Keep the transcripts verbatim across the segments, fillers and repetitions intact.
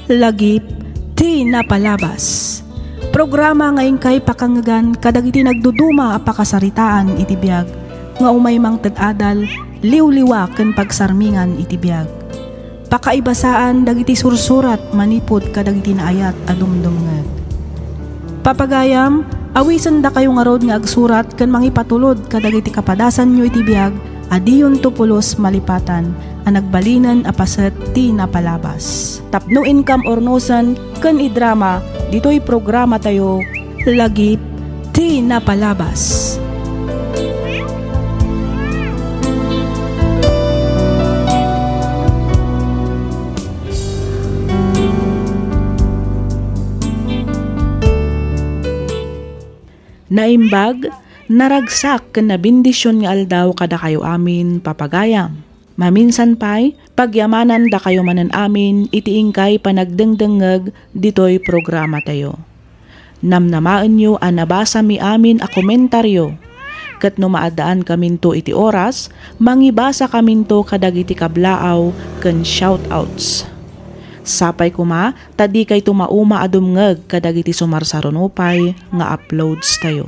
Lagip ti napalabas. Programa nga inkay pakangngegan kadagiti nagduduma a pakasaritaan iti biag nga umay mangted adal, liwliwa ken pagsarmingan iti biag. Pakaibasaan dagiti sursurat manipud kadagiti naayat a dumdumngeg. Papagayam, awisendakayo ngarud nga agsurat ken mangipatulod kadagiti kapadasanyo iti biag a diyonto pulos malipatan a nagbalinen a paset ti napalabas. Tapno inkam urnosen ken idrama ditoy programatayo, Lagip ti Napalabas. Naimbag, naragsak ken nabendision nga aldaw kadakayo amin, papagayam. Maminsan pay, pagyamanandakayo manen amin iti inkay panagdengdengngeg ditoy programatayo. Namnamaenyo a nabasami amin a komentario, ket no maaddaankaminto iti oras, mangibasakaminto kadagiti kablaaw ken shoutouts. Sapay koma ta dikayto mauma a dumngeg kadagiti sumarsaruno pay nga uploads tayo.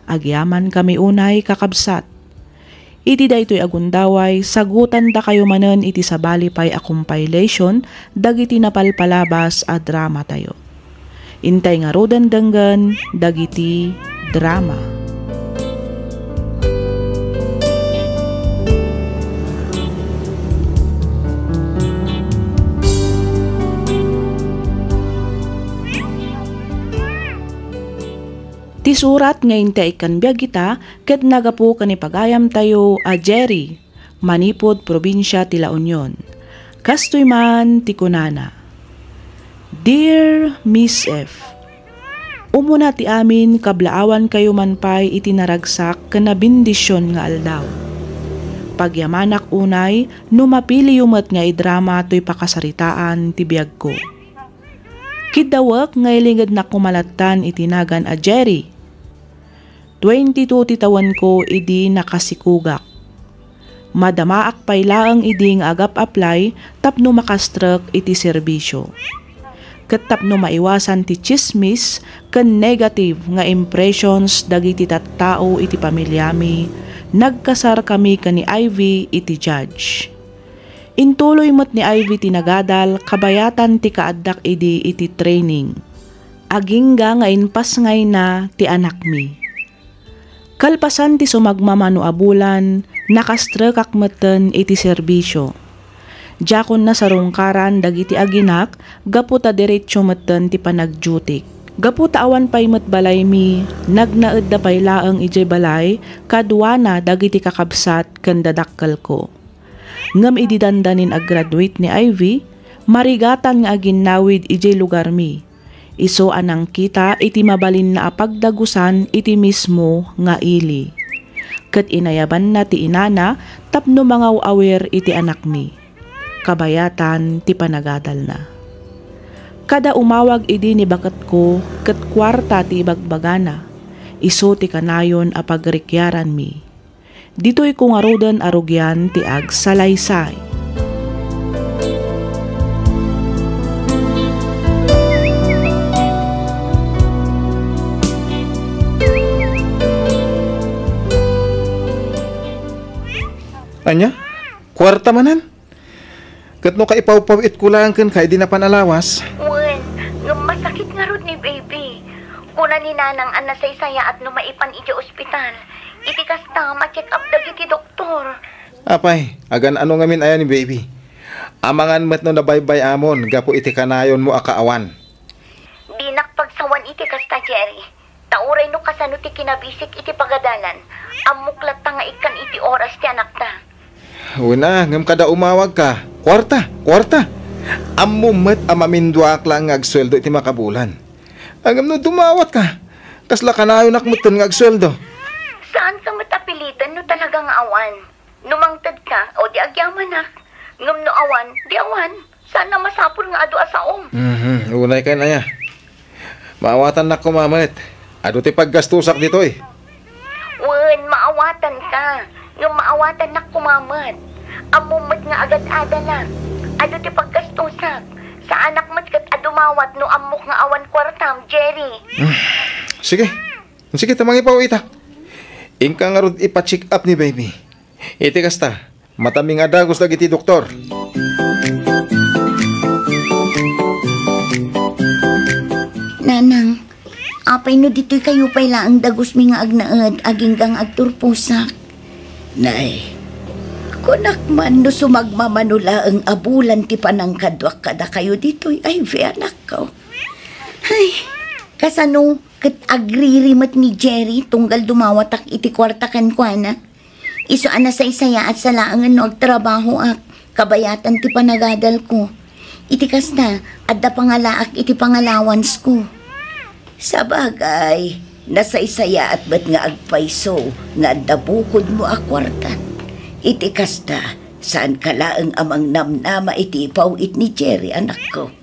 Agyamankami unay, kakabsat. Iti daytoy a gundaway, sagutandakayo manen iti sabali pay a compilation dagiti napalpalabas a dramatayo. Intay ngaruden denggen dagiti drama. Ti surat nga intay ikkan biag ita ket nagapu ken ni pagayamtayo a Jerry, manipud probinsia ti La Union. Kastoy man ti kunana, "Dear Miss F, umuna ti amin, kablaawankayo man pay iti naragsak ken nabendision nga aldaw. Pagyamanak unay no mapiliyo met nga idrama toy pakasaritaan ti biagko." Kiddawek nga ilingednak koma lattan iti nagan a Jerry. Twenty-two ti tawenko idi nakasikogak. Madamaak pay laeng idi nga agap-apply tapno makastrek iti serbisio. Ket tapno maiwasan ti tsismis ken negative nga impressions dagiti tattao iti pamiliami, nagkasarkami ken ni Ivy iti judge. Intuloy met ni Ivy ti nagadal kabayatan ti kaaddak idi iti training. Agingga nga impasngayna ti anakmi. Kalpasan ti sumagmamano a bulan, nakastrekak metten iti serbisio. Diakon nasarungkaran dagiti aginak gapu ta diretso metten ti panagdutik. Gapu ta awan pay met balaymi, nagnaedda pay laeng idiay balay kaduana dagiti kakabsat ken dadakkelko. Ngem idi dandanin a-graduate ni Ivy, marigatan nga aginnawid idiay lugarmi. Isu a nangkita iti mabalinna a pagdagusan iti mismo nga ili. Ket inayabanna ti inana tapno mangaw-awir iti anakmi. Kabayatan ti panagadalna. Kada umawag idi ni baketko ket kuarta ti ibagbagana, isu ti kanayon a pagrikiaranmi. Ditoyko ngaruden a rugian ti agsalaysay. Ania? Kuarta manen? Ket no kaipawpaw-itko laeng kenka idi napan a lawas? Wen, ngem masakit ngarud ni baby. Kuna ni nanang a nasaysayaat no maipan idiay ospital. Iti kasta, ma-check up dagiti doktor. Apay, agan-ano ngamin aya ni baby? Amangan met no nabaybay-amon gapu iti kanayonmo a kaawan. Dinak pagsawan iti kasta, Jerry. Ta uray no kasano ti kinabisik iti pagadalan, ammok latta nga ikkan iti oras ti anakta. Wen a, ngem kada umawagka, kuarta, kuarta. Ammom met a maminduaak laeng nga agsueldo iti makabulan. Ngem no dumawatka, kasla kanayonak metten nga agsueldo. Saanka met a piliten no talaga nga awan. No mangtedka, o di agyamanak. Ngem no awan, di awan. Saan a masapul nga adu a saom. Mhm, unay ken aya. Maawatannak koma met. Adu ti paggastosak ditoy. Wen, maawatanka. Ngem maawatannak koma met. Ammom met nga agad-adalak. Adu ti paggastosak. Saanak met ket a Mawat no ammok nga awan kuartam, Jerry. Hmm. Sige. Sige, ta mangipaw ita. Inka ngarud ipa-check up ni baby. Iti kasta, matami nga dagus dagiti doktor. Nanang, apay no ditoy kayo pay laeng dagusmi nga agnaed, agingga nga agturposak? Nay, kunak man no sumagmamano laeng a bulan ti panangkaduak kadakayo ditoy, Ivy, anakko. Ay, kasano ket agriri met ni Jerry tunggal dumawatak iti kuarta kenkuana? Isu a nasaysayaat sa laengen no agtrabahoak, kabayatan ti panagadalko. Iti kasta, adda pangalaak iti pangalawansko. Sabagay, nasaysayaat met nga agpayso nga adda bukodmo a kuarta. Iti kasta, saanka laeng a mangnamnama iti ipaw-it ni Jerry, anakko.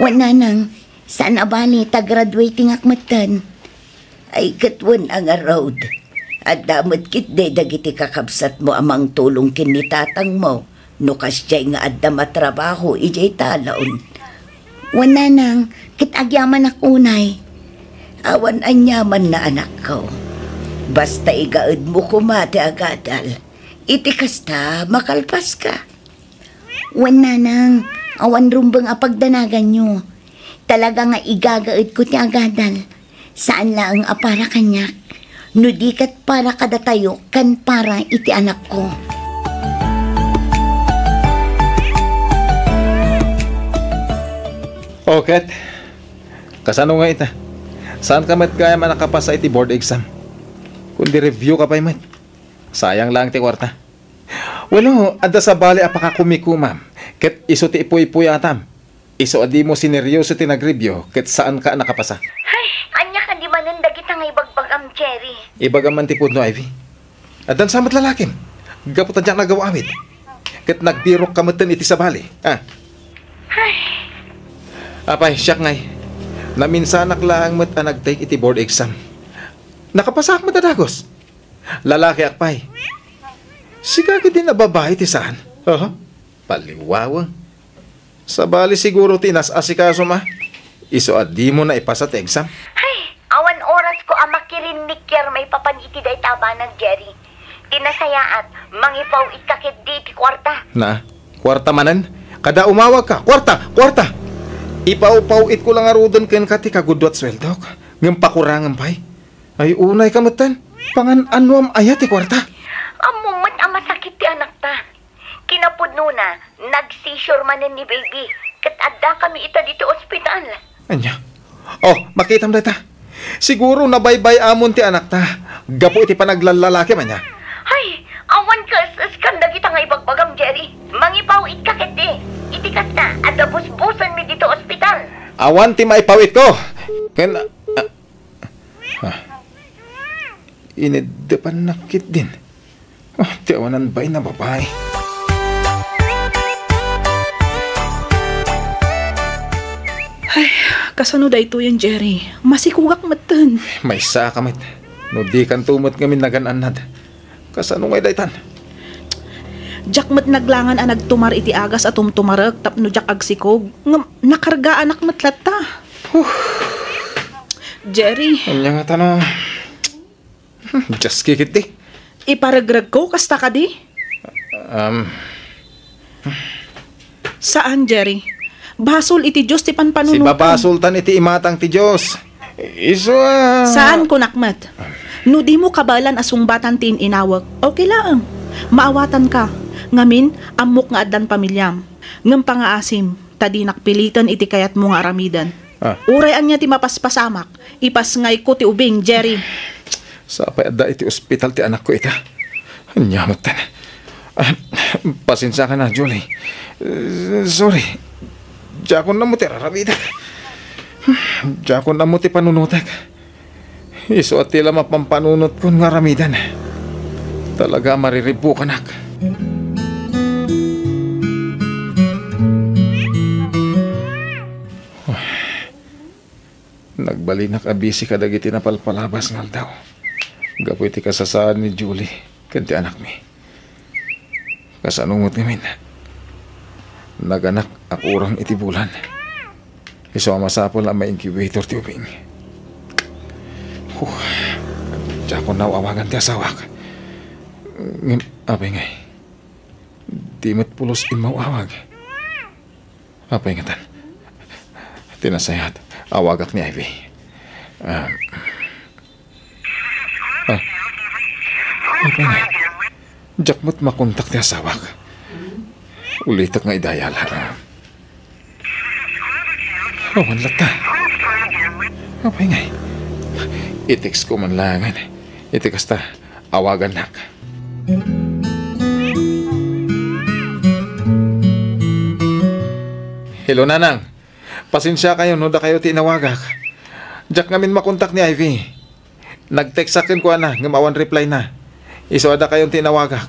Wen, nanang, saan a bale ta graduatingak metten. Ay, ket wen a ngarud, adda met ketdi dagiti kakabsatmo a mangtulong ken ni tatangmo no kasdiay nga adda matrabaho idiay talon. Wen, nanang, ket agyamanak unay. Awan aniamanna, anakko. Basta igaedmo koma ti agadal. Iti kasta, makalpaska. Wen, nanang, awan rumbeng a pagdanaganyo. Talaga nga igagaedko ti agadal. Saan laeng a para kaniak, no di ket para kadatayo ken para iti anakko. O ket, kasano nga ita? Saanka met gayam a nakapasa iti board exam? Kundi review ka pay met. Sayang laeng ti kuarta. Wenno, adda sabali a pakakumikumam, ket isu ti ipuypuyatam. Isu a dimo sineryoso ti nag-review, ket saanka a nakapasa. Ay, ania kadi manen dagita nga ibagbagam, Jerry? Ibagam man ti pudno, Ivy. Addan sa met lalakim. Gapu ta diak nagaw-awid. Ket nagbirokka metten iti sabali. Ah. Ay. Apay, siak ngay. Naminsanak laeng met a nag-take iti board exam. Nakapasaak met a dagus. Lalakiak pay. Sika ketdi a babai ti saan. Aha. Paliwawa. Sabali siguro ti inas-asikasom a. Isu a dimo naipasa ti exam. Ay, awan orasko a makirinnikiar maipapan iti dayta a banag, Jerry. Ti nasayaat, mangipaw-itka ketdi iti kuarta. Na, kuarta manen? Kada umawagka, kuarta, kuarta! Ipaw-paw-itko la ngaruden kenka ti kagudua ti sueldok. Ngem pakurangen pay. Ay, unayka metten. Pangan-anoam aya ti kuarta? Ammom met a masakit ti anakta. Kinapudnona, nag-seizure manen ni baby, ket addakami ita ditoy ospital. Ania? Oh, makitam dayta. Siguro nabaybay-amon ti anakta gapu iti panaglallalaki, ania? Ay, awan kas-, kas-, kan dagita nga ibagbagam, Jerry. Mangipaw-itka ketdi. Iti kasta, adda busbusenmi ditoy ospital. Awan ti maipaw-itko. Ken, ah, Ah. Ineddepannak ketdin. Ah, ti awanan bain a babai. Ay, kasano daytoyen, Jerry? Masikogak metten. Maysa ka met. No dikanto met ngamin nagan-annad. Kasano ngay daytan? Diak met naglangan a nagtumar iti agas a tumtumarek tapno diak agsikog. Ngem nakargaanak met latta. Huh. Jerry. Ania nga tano? Hmm, just kikit di. Iparegregko, kasta kadi? Um. Saan, Jerry. Basol iti Dios ti panpanunotmo. Sibabasoltan iti imatang ti Dios. Isu a... Saan, kunak met. No dimo kabaelan a sungbatan ti in-inawek, okay laeng. Maawatanka. Ngamin, ammok nga addan pamiliam. Ngem pangaasim, ta dinak piliten iti kayatmo nga aramiden. Ah. Uray ania ti mapaspasamak, ipasngayko ti ubing, Jerry. Sapay adda iti ospital ti anakko ita. Ania metten. Ah, pasensiakan a, Julie. Eh, sorry. Diakon ammo ti araramidek. Diakon ammo ti panunotek. Isu a ti la mapampanunot kon nga aramiden. Talaga a mariribbukanak. Nagbalinak a busy kadagiti napalpalabas nga aldaw gapu iti kasasaan ni Julie ken ti anakmi. Kasano met ngamin? Naganak a kurang iti bulan. Isu a masapul a ma-incubator ti ubing. Huh. Diakon aw-awagan ti asawak. Ngem, apay ngay? Di met pulos immaw-awag. Apay ngatan? Ti nasayaat, awagak ni Ivy. Ah. Ah. Apay ngay? Diak met makontak ti asawak. Ulitek nga i-dial. Ah. Awan latta. Apay ngay? I-text ko man laengen. Iti kasta, awagannak. Hello, Nanang. Pasensiakayon no dakayo ti inawagak. Diak ngamin makontak ni Ivy. Nag-text-ak kenkuana ngem awan reply-na. Isu a dakayon ti inawagak.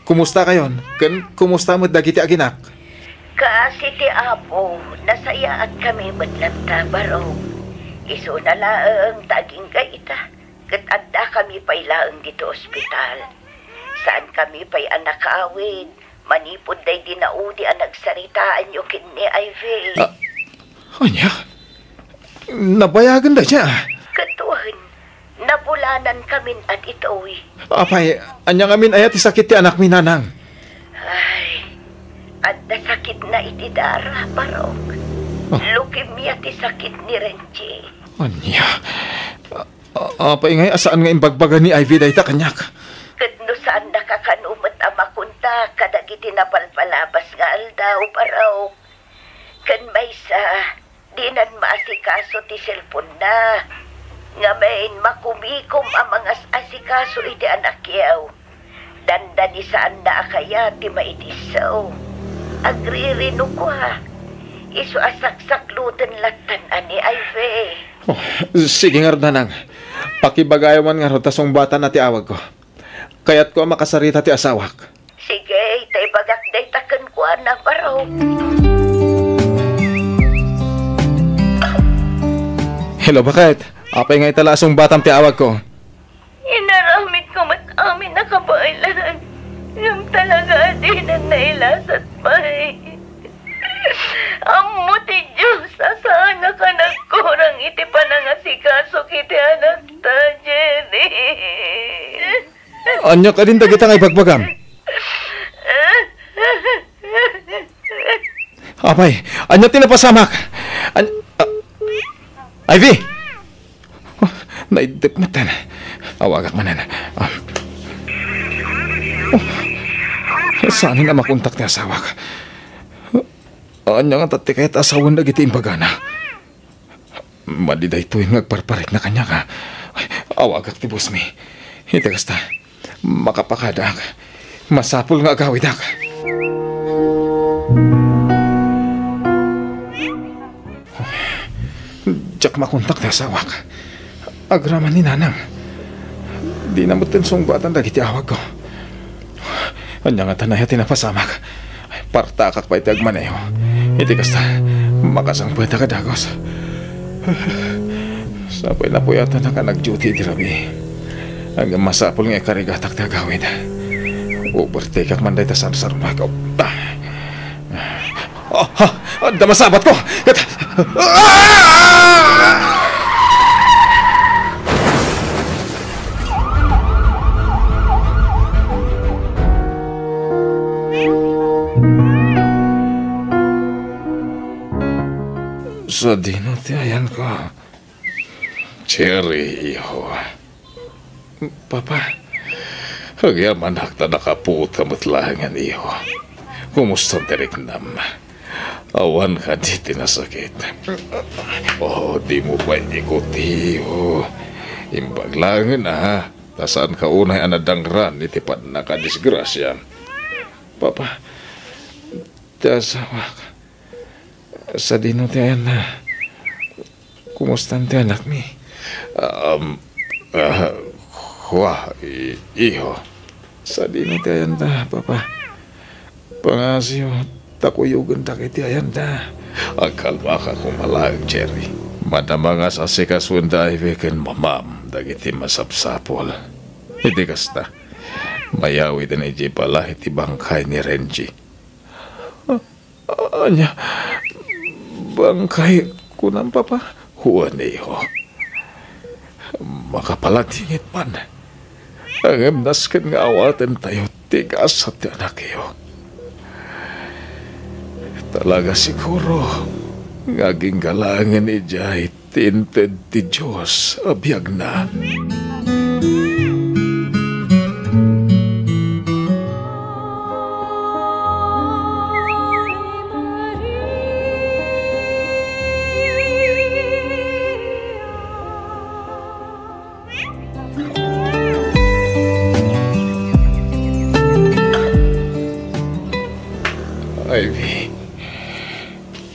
Kumustakayon? Ken kumusta met dagiti aginak? Kaasi ti Apo, nasayaatkami met latta, Barok. Isuna laeng ta agingga ita, ket addakami pay laeng ditoy ospital. Saankami pay a nakaawid, manipud daydi naudi a nagsaritaanyo ken ni Ivy. Ah, ania? Nabayagen dayta? Ket wen, nabulanankamin a ditoy. Apay, ania ngamin aya ti sakit ti anakmi, Nanang? Ay, adda sakitna iti dara, Barok. Ah. Leukemia ti sakit ni Renji. Ania? A-, apay ngay a saan nga imbagbaga ni Ivy dayta kaniak? Ket no saannaka kano met a makontak kadagiti napalpalabas nga aldaw, Barok. Ken maysa, dinan maasikaso ti cellphone-na. Ngamin, makumikom a mangas-asikaso iti anakyo. Dandani saanna a kayat ti maidissaw. Agririno kua. Isu a saksakloten lattan a ni Ivy. Oh, sige ngarud, Nanang. Pakibagayo man ngarud ta sungbatanna ti awagko. Kayatko a makasarita ti asawak. Sige, ta ibagak dayta kenkuana, Barok. Hello, baket? Apay nga ita la a sungbatam ti awagko? Inaramidko met amin a kabaelan, ngem talaga a dinan nailasat pay. Ammo ti Dios a saannak a nagkurang iti panangasikaso iti anakta, Jerry. Ania kadin dagita nga ibagbagam? Apay, ania ti napasamak? An-, ah, Ivy! Oh, naiddep metten. Awagak manen. Ah. Oh, saanen a makontak ti asawak? Ania ngata ti kayat a sawen dagiti imbagana? Madi daytoy nga agparparikna kaniak, a. Awagak ti boss mi. Iti kasta, makapakadaak. Masapul nga agawidak. Diak makontak ti asawak. Agraman ni Nanang. Dina metten sungbatan dagiti awagko. Ania ngata aya ti napasamak? Partakak pay ti agmaneho. Iti kasta, makasangpetak a dagus. Sapay napuyatanak a nag-duty idi rabii. Ngem masapul nga ikarigatak ti agawid. Overtake-ak man dayta sarsarno. Ah! Ah! Ah! Adda masabatko! Ket, ah! Sadino ti ayanko? Jerry, iho. Papa, agyamanak ta nakaputa met laengen, iho. Kumusta ti riknam? Awan kadi ti nasakit? Oh, dimo pay ikuti, iho. Imbag laengen, a. Ta saanka unay a nadangran iti pannakadisgrasia. Papa, ti asawak. Sadino ti ayanna? Kumustan ti anakmi? Um, ah, kua, i-, iho. Sadino ti ayanda, Papa? Pangasiyo, ta kuyogendak iti ayanda. Agkalmaka koma laeng, Jerry. Madama nga sasikasoen da Ivy ken mamam dagiti masapsapul. Iti kasta, mayawiden idiay balay ti bangkay ni Renji. Ania? Bangkay, kunam, Papa? Juanio, makapaladingit man. Ngem nasken nga awatentayo ti gasat ti anakyo. Talaga siguro nga agingga laengen idiay ti inted ti Dios a biagna. Ivy.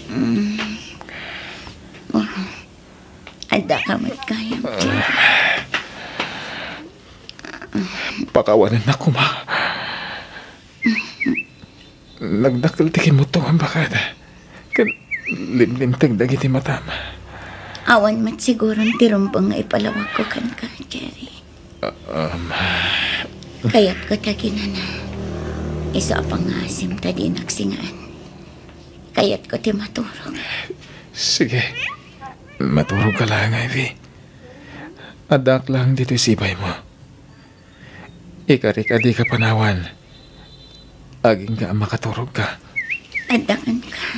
Mm. Adda ka met gayam, Jerry. Pakawanennak koma. Nagdakkel ti kimmutongam, baket. Ken limlimteg dagiti matam. Awan met siguron ti rumbeng nga ipalawagko kenka, Jerry. Ah, um. Kayatko ti aginana. Isu a pangaasim ta dinak singaan. Kayatko ti maturog. Sige. Maturogka laeng, Ivy. Addaak laeng ditoy sibaymo. Ikarik a dika panawan. Agingga a makaturogka. Adda kenka.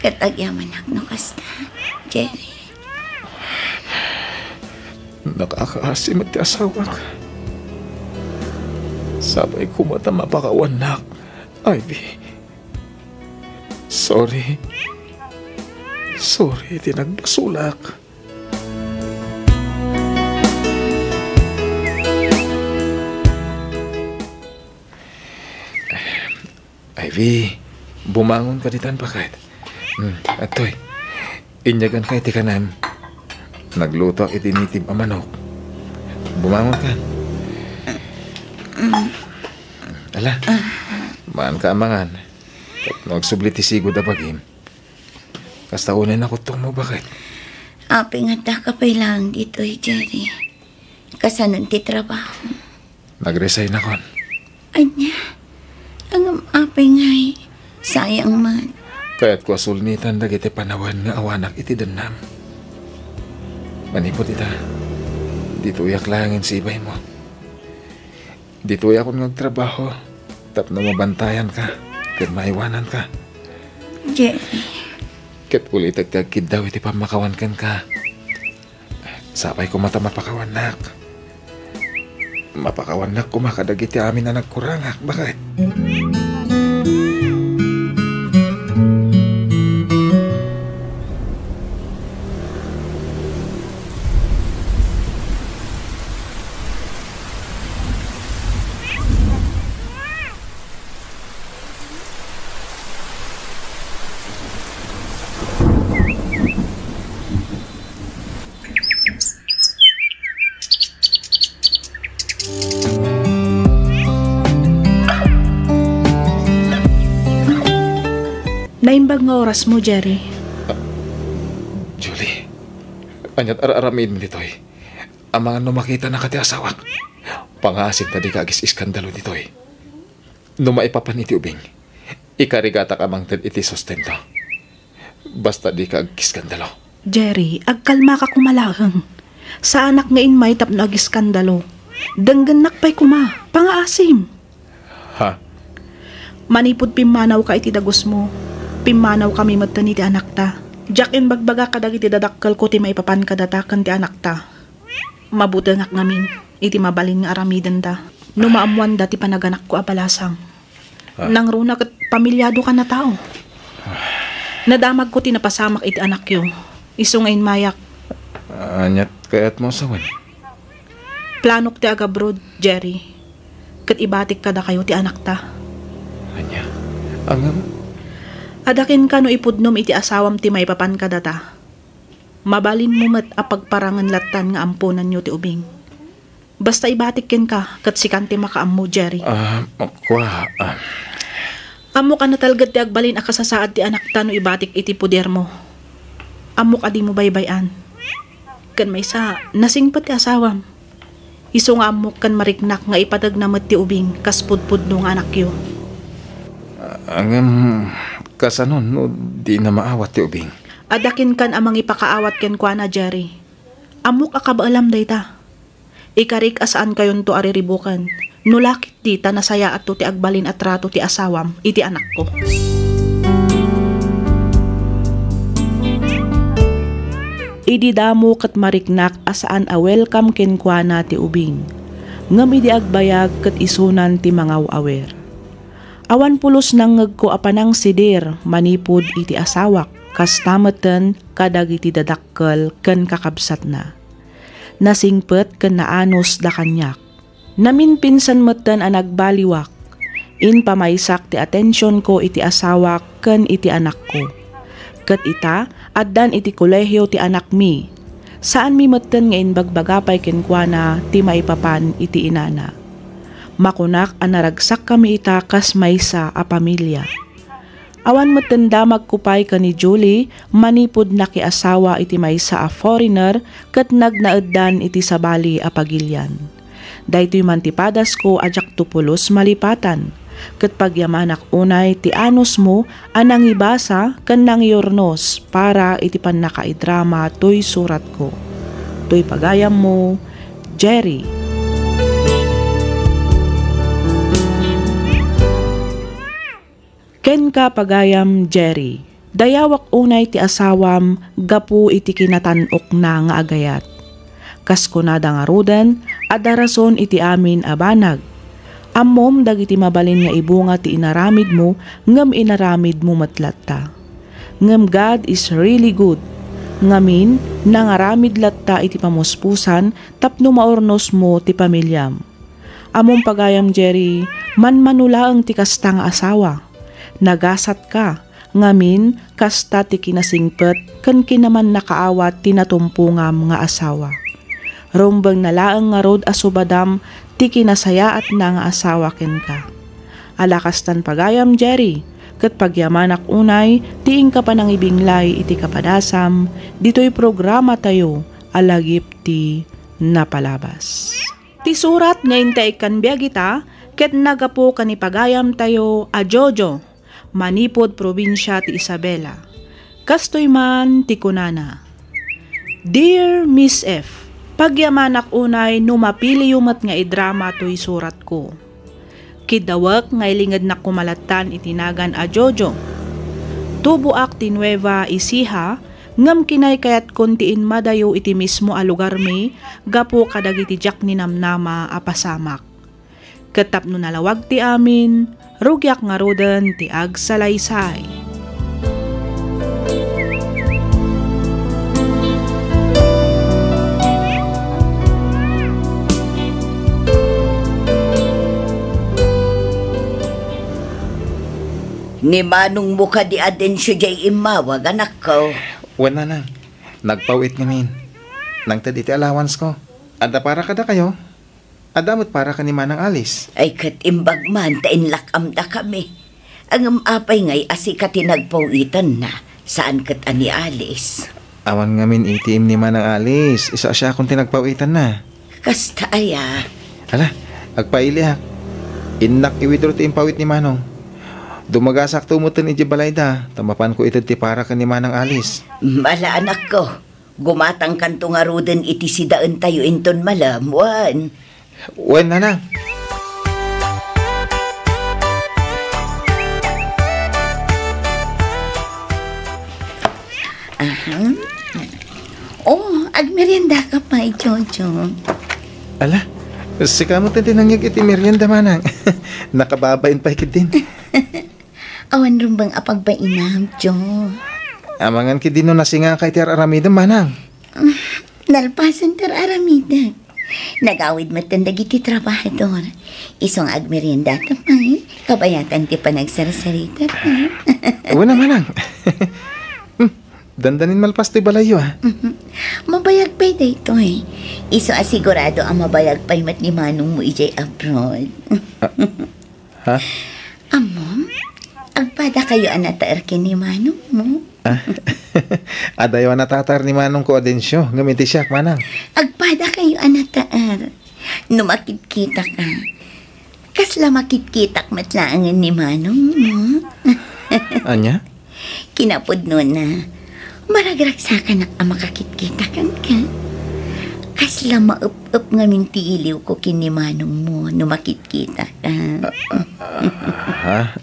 Ket agyamanak no kasta, Jerry. Nakakaasi met ti asawak. Sapay koma ta mapakawannak, Ivy. Sorry. Sorry ti nagbasolak. Ivy, bumangonka ditan, baket. Hmm, adtoy. Inyaganka iti kanem. Naglutoak iti nitib a manok. Bumangonka. Ala, maanka a mangan. Tapno agsubli ti sigud a bagim. Kasta unay nakuttongmo, baket. Apay nga addaka pay laeng ditoy, Jerry? Kasanon ti trabaho? Nag-resignakon. Ania? Ngem apay ngay? Sayang man. Kayatko a sulnitan dagiti panawen nga awanak iti dennam. Manipud ita, ditoyak laengen sibaymo. Ditoyakon nga agtrabaho tapno mabantayanka ken maiwananka. Jerry. Ket ulitek ti agkiddaw iti pammakawan kenka. Sapay koma ta mapakawannak. Mapakawannak koma kadagiti amin a nagkurangak, baket. Naimbag nga orasmo, Jerry. Ah, Julie, aniat ar-aramidmi ditoy? Amangan no makitanaka ti asawak. Pangaasim ta dika agis-iskandalo ditoy. No maipapan iti ubing, ikarigatak a mangted iti sustento. Basta dika agiskandalo. Jerry, agkalmaka koma laeng. Saanak nga immay tapno agiskandalo. Denggennak pay koma, pangaasim. Ha? Manipud pimmanawka iti dagusmo, pimmanawkami metten iti anakta. Diak imbagbagak kadagiti dadakkelko ti maipapan kadata ken ti anakta. Mabutengak ngamin iti mabalin nga aramidenda no maammoanda ti panaganakko a balasang. Ah. Nangruna ket pamilyadokan a tao. Nadamagko ti napasamak iti anakyo. Isu nga immayak. Aniat kayatmo a sawen? Planok ti agabroad, Jerry. Ket ibatik kadakayo ti anakta. Ania? Ngem? Adda kenka no ipudnom iti asawam ti maipapan kadata. Mabalinmo met a pagparangen lattan nga amponanyo ti ubing. Basta ibatik kenka, ket sikan ti makaammo, Jerry. Ah, kua, ah. Ammok a natalged ti agbalin a kasasaad ti anakta no ibatik iti podermo. Ammok a dimo baybay-an. Ken maysa, nasingpet ti asawam. Isu nga ammok ken mariknak nga ipateg na met ti ubing kas pudpudno nga anakyo. Ah, ngem, kasano no di na maawat ti ubing? Adda kenkan a mangipakaawat kenkuana, Jerry. Ammok a kabaelam dayta. Ikarik a saankayonto a riribuken, no la ketdi ta nasayaatto ti agbalin a trato ti asawam iti anakko. Idi damo ket mariknak a saan a welcome kenkuana ti ubing. Ngem idi agbayag ket isunan ti mangaw-awer. Awan pulos nangngegko a panangsidir manipud iti asawak, kasta metten kadagiti dadakkel ken kakabsatna. Nasingpet ken naanusda kaniak. Naminpinsan metten a nagbaliwak. Impamaysak ti atensionko iti asawak ken iti anakko. Ket ita, addan iti kolehio ti anakmi. Saanmi metten nga imbagbaga pay kenkuana ti maipapan iti inana. Makunak a naragsakkami ita kas maysa a pamilia. Awan metten damagko pay ken ni Julie manipud nakiasawa iti maysa a foreigner ket nagnaeddan iti sabali a pagilian. Daytoy man ti padasko a diakto pulos malipatan, ket pagyamanak unay ti anusmo a nangibasa ken nangiurnos para iti pannakaidrama toy suratko. Toy pagayammo, Jerry. Kenka, pagayam Jerry, dayawak unay ti asawam gapu iti kinatan-okna nga agayat. Kas kunada ngaruden, adda rason iti amin a banag. Ammom dagiti mabalin nga ibunga ti inaramidmo ngem inaramidmo met latta. Ngem God is really good. Ngamin, nangaramid latta iti pamuspusan tapno maurnosmo ti pamiliam. Ammom, pagayam Jerry, manmano laeng ti kasta nga asawa. Nagasatka, ngamin, kasta ti kinasingpet ken kinamannakaawat ti natumpongam nga asawa. Rumbengna laeng ngarud a subadam ti kinasayaatna nga asawa kenka. Ala kastan, pagayam Jerry, ket pagyamanak unay ti inka panangibinglay iti kapadasam ditoy programatayo a Lagip ti Napalabas. Ti surat nga intaykkan biag ita ket naggapu ken ni pagayamtayo a Jojo, manipud probinsia ti Isabela. Kastoy man ti kunana, "Dear Miss F, pagyamanak unay no mapiliyo met nga idrama toy suratko. Kiddawek nga ilingednak koma lattan iti nagan a Jojo. Tuboak ti Nueva Ecija, ngem kinaykayatkon ti immadayo iti mismo a lugarmi gapu kadagiti diak ninamnama a pasamak. Ket tapno nalawag ti amin, rugiak ngaruden ti agsalaysay." Ni manongmo kadi, Adencio, diay immawag, anakko? Wen, nanang. Nagpaw-it ngamin. Nangted iti allowance ko. Adda para kadakayo? Adda met para ken ni Manang Alice? Ay, ket imbag man ta inlak-amdakami. Ngem apay ngay a sika ti nagpaw-itanna, saan ket a ni Alice? Awan ngamin A T M ni Manang Alice, isu a siakon ti nagpaw-itanna. Kasta aya? Ala, agpailiak. Innak i-withdraw ti impaw-it ni Manong. Dumagasakto metten idiay balayda, ta mapanko ited ti para ken ni Manang Alice. Ala, anakko. Gumatangkanto ngaruden iti sidaentayo inton malem, wen? Wen, nanang. Aha. Oh, agmeriendaka pay, Jojo. Ala, sika met ti nangyeg iti merienda, manang. Nakababain pay ketdin. Awan rumbeng a pagbainam, Jo. Amangan ketdi no nasingaka iti ar-aramidem, manang. Nalpasen ti ar-aramidek. Nagawid metten dagiti trabahador. Isu nga agmeriendata pay, kabayatan ti panagsarsarita pay. Wen a, manang. Hmm, dandanin malpas toy balayyo, a. Mhm. Mabayag pay daytoy. Isu a sigurado a mabayag pay met ni manongmo idiay abroad. Ah. Ha? Ammom, agpadakayo a nataer ken ni manongmo. Ah? Adayo a natataer ni manongko, Adencio, ngem iti siak, manang. Agpadakayo a nataer. No makitkitaka, kasla makitkitak met laengen ni manongmo. Ania? Kinapudnona, Maragragsakanak a makakitkita kenka. Kasla maep-ep ngamin ti iliwko ken ni manongmo no makitkitaka. Ha?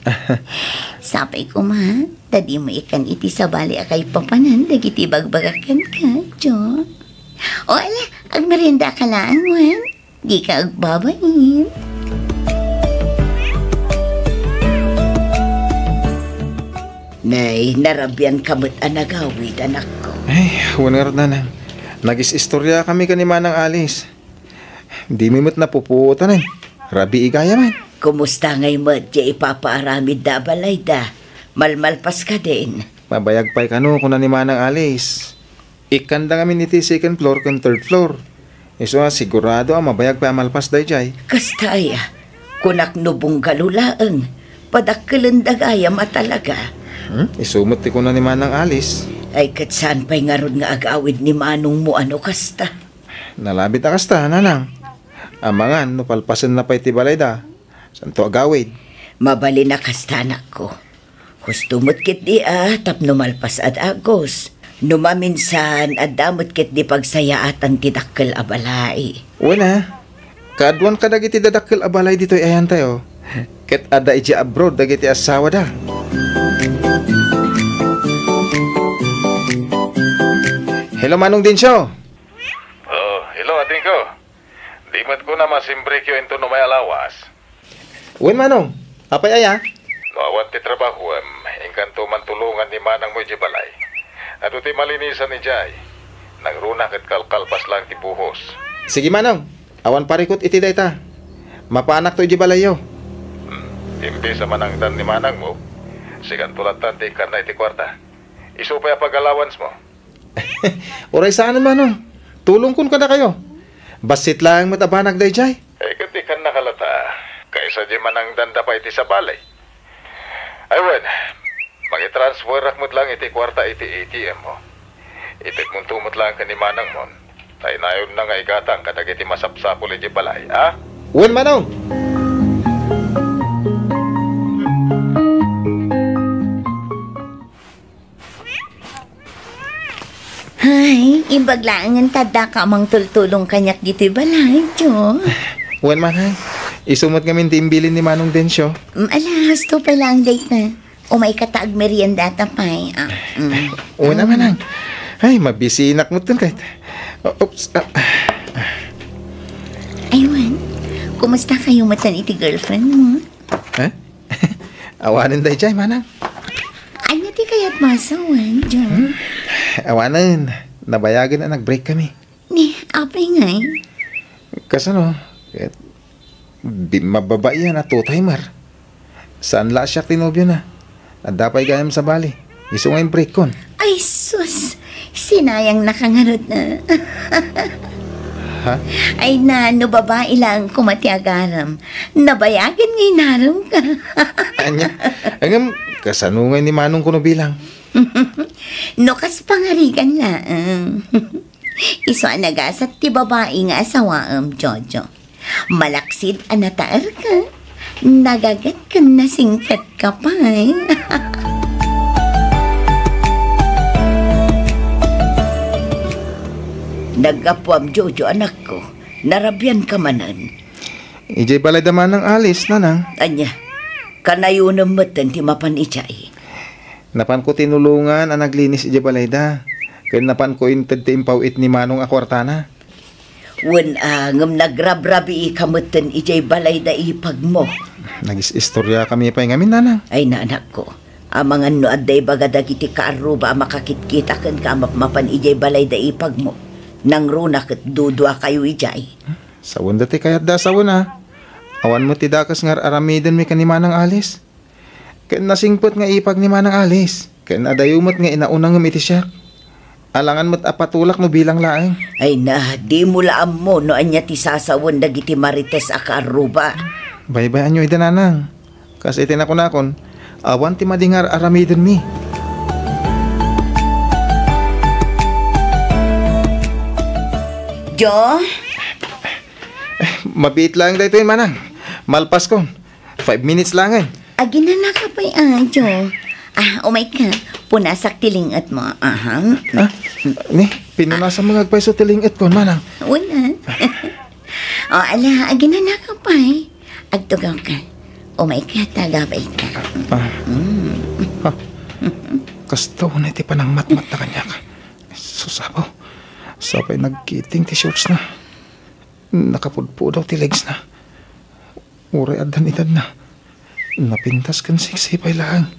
Sapay koma, ta dimo ikkan iti sabali a kaipapanan dagiti ibagbagak kenka, Jo. O, ala, agmeriendaka laeng, wen. Dika agbabain. Nay, narabianka met a nagawid, anakko. Ay, wen ngarud, nanang. Nagis-istoriakami ken ni Manang Alice. Dimi met napupuotan, eh. Rabii gayam, eh. Kumusta ngay met ti ipapaaramidda a balayda? Malmalpas kadin? Mabayag pay kano, kuna ni Manang Alice. Ikkanda ngamin iti second floor ken third floor. Isu a sigurado a mabayag pay a malpas daydiay. Kasta aya, kunak no bungalo laeng, padakkelenda gayam a talaga. Hmm? Isu met ti kuna ni Manang Alice. Ay, ket saan pay ngarud nga agawid ni manongmo a no kasta? Nalabit a kasta, nanang. Amangan no palpasenna pay ti balayda, santo agawid. Mabalin a kasta, anakko. Husto met ketdi a tapno malpas a dagus. No maminsan, adda met ketdi pagsayaatan ti dakkel a balay. Wen a, kaaduan kadagiti dadakkel a balay ditoy ayantayo. Ket adda idiay abroad dagiti assawada. Hello, Manong Dencio. Oh, hello, adingko. Di met kuna masimbrekyo inton umay a lawas. Wen, manong. Apay aya? No awan ti trabahoem, inkanto man tulongan ni manangmo idiay balay. Adu ti malinisan idiay. Nangruna ket kalkalpas laeng ti buhos. Sige, manong. Awan parikut iti dayta. Mapaanakto idiay balayyo. Hmm. Imbes a manangdan ni manangmo, sikanto lattan ti ikkanna iti kuarta. Isu pay a pag-allowance mo. Uray saanen, manong. Tulongkon kadakayo. Bassit laeng met a banag daydiay. Eh, ket ikannaka latta, kaysa diay manangdanda pay iti sabali. Ay wen, mangitransferak met laeng iti kuarta iti A T M mo. Itedmonto met laeng ken ni manangmon. Taynayonna nga igatang kadagiti masapsapul idiay balay, a? Wen, manong. Ay, imbag laengen ta addaka a mangtultulong kaniak ditoy balay, Jo. Wen, manang. Isu met ngamin ti imbilin ni Manong Dencio. Mm, ala, husto pay laeng dayta. Umayka ta agmeriendata pay. Ah, mm. Wen a, manang. Ay, mabisinak metten kayta. Oops. Ah. Ay, wen. Kumusta kayo metten iti girlfriend mo? Eh? Awanen daydiay, manang. Ania ti kayatmo a sawen, Jo? Hmm? Awanen. Nabayagen a nag-break kami. Ni, apay ngay? Kasano? Ket, bi-, mababaian a two-timer. Saan la a siak ti nobiona. Adda pay gayam sabali. Isu nga imbreakkon. Ay, sus! Sinayangnaka ngarud, a. Ha? Ay na, no babai laeng koma ti agaram, nabayagen nga inaremka. Ania? Ngem, kasano ngay ni manong kuno bilang? No kas pangarigan laeng. Isu a nagasat ti babai nga asawaem, Jojo. Malaksid a nataerka, nagaget ken nasingpetka pay. Naggapuam, Jojo, anakko. Narabianka manen. Idiay balayda manang Alice, nanang. Ania, kanayonem metten ti mapan idiay? Napanko tinulongan a naglinis idiay balayda, ken napanko inted ti impaw-it ni manong a kuartana. Wen a, ngem nagrabrabiika metten idiay balayda ipagmo. Nagis-istoriakami pay ngamin, nanang. Ay, anakko, amangan no adda ibaga dagiti kaarruba a makakitkita kenka a mapmapan idiay balayda ipagmo. Nangruna ket duduakayo idiay. Sawenda ti kayatda a sawen a. Awan met ti dakes nga ar-aramidenmi ken ni manang Alice. Ken nasingpet nga ipag ni manang Alice. Ken adayo met nga inauna ngem iti siak. Alangan met a patulak no bilang laeng. Ay na, dimo la ammo no ania ti sasawen dagiti marites a kaarruba. Baybay-anyo ida, nanang. Kas iti nakunakon, awan ti madi nga ar-aramidenmi. Jo? Eh, mabiit laeng daytoy, manang. Malpaskon. Five minutes laengen. Aginanaka pay, a, Jo. Ah, umayka. Punasak ti ling-etmo. Aha. Ah, ni, pinunasan mo nga agpayso ti ling-etko, manang. Una. O, ala, aginanaka pay. Agtugaw ka. Umay ka, tagabay ka. Ah. Mm. Ha? Kasta unay ti panangmatmat na kaniak. Sus, Apo. Sapay nagkiting ti shorts na. Nakapudpudaw ti legs na. Uray addan edad na. Napintas ken sexy pay laeng.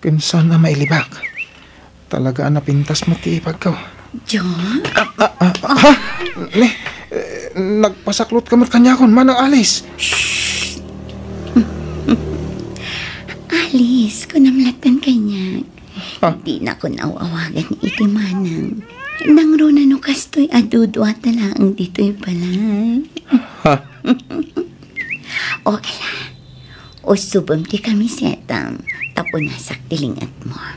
Ken saan a mailibak. Talaga a napintas met ti ipagko. John? Ah, ah, ah, ha? Ni, eh, nagpasaklot ka met kaniakon, Manang Alice. Alice, kunam latta kaniak. Ah. Dinakon aw-awagan iti manang. Nangruna no kastoy a dudua ta laeng ditoy balay. Ha? O, ala. Usubem ti kamisetam, ta punasak ti ling-etmo. Ah.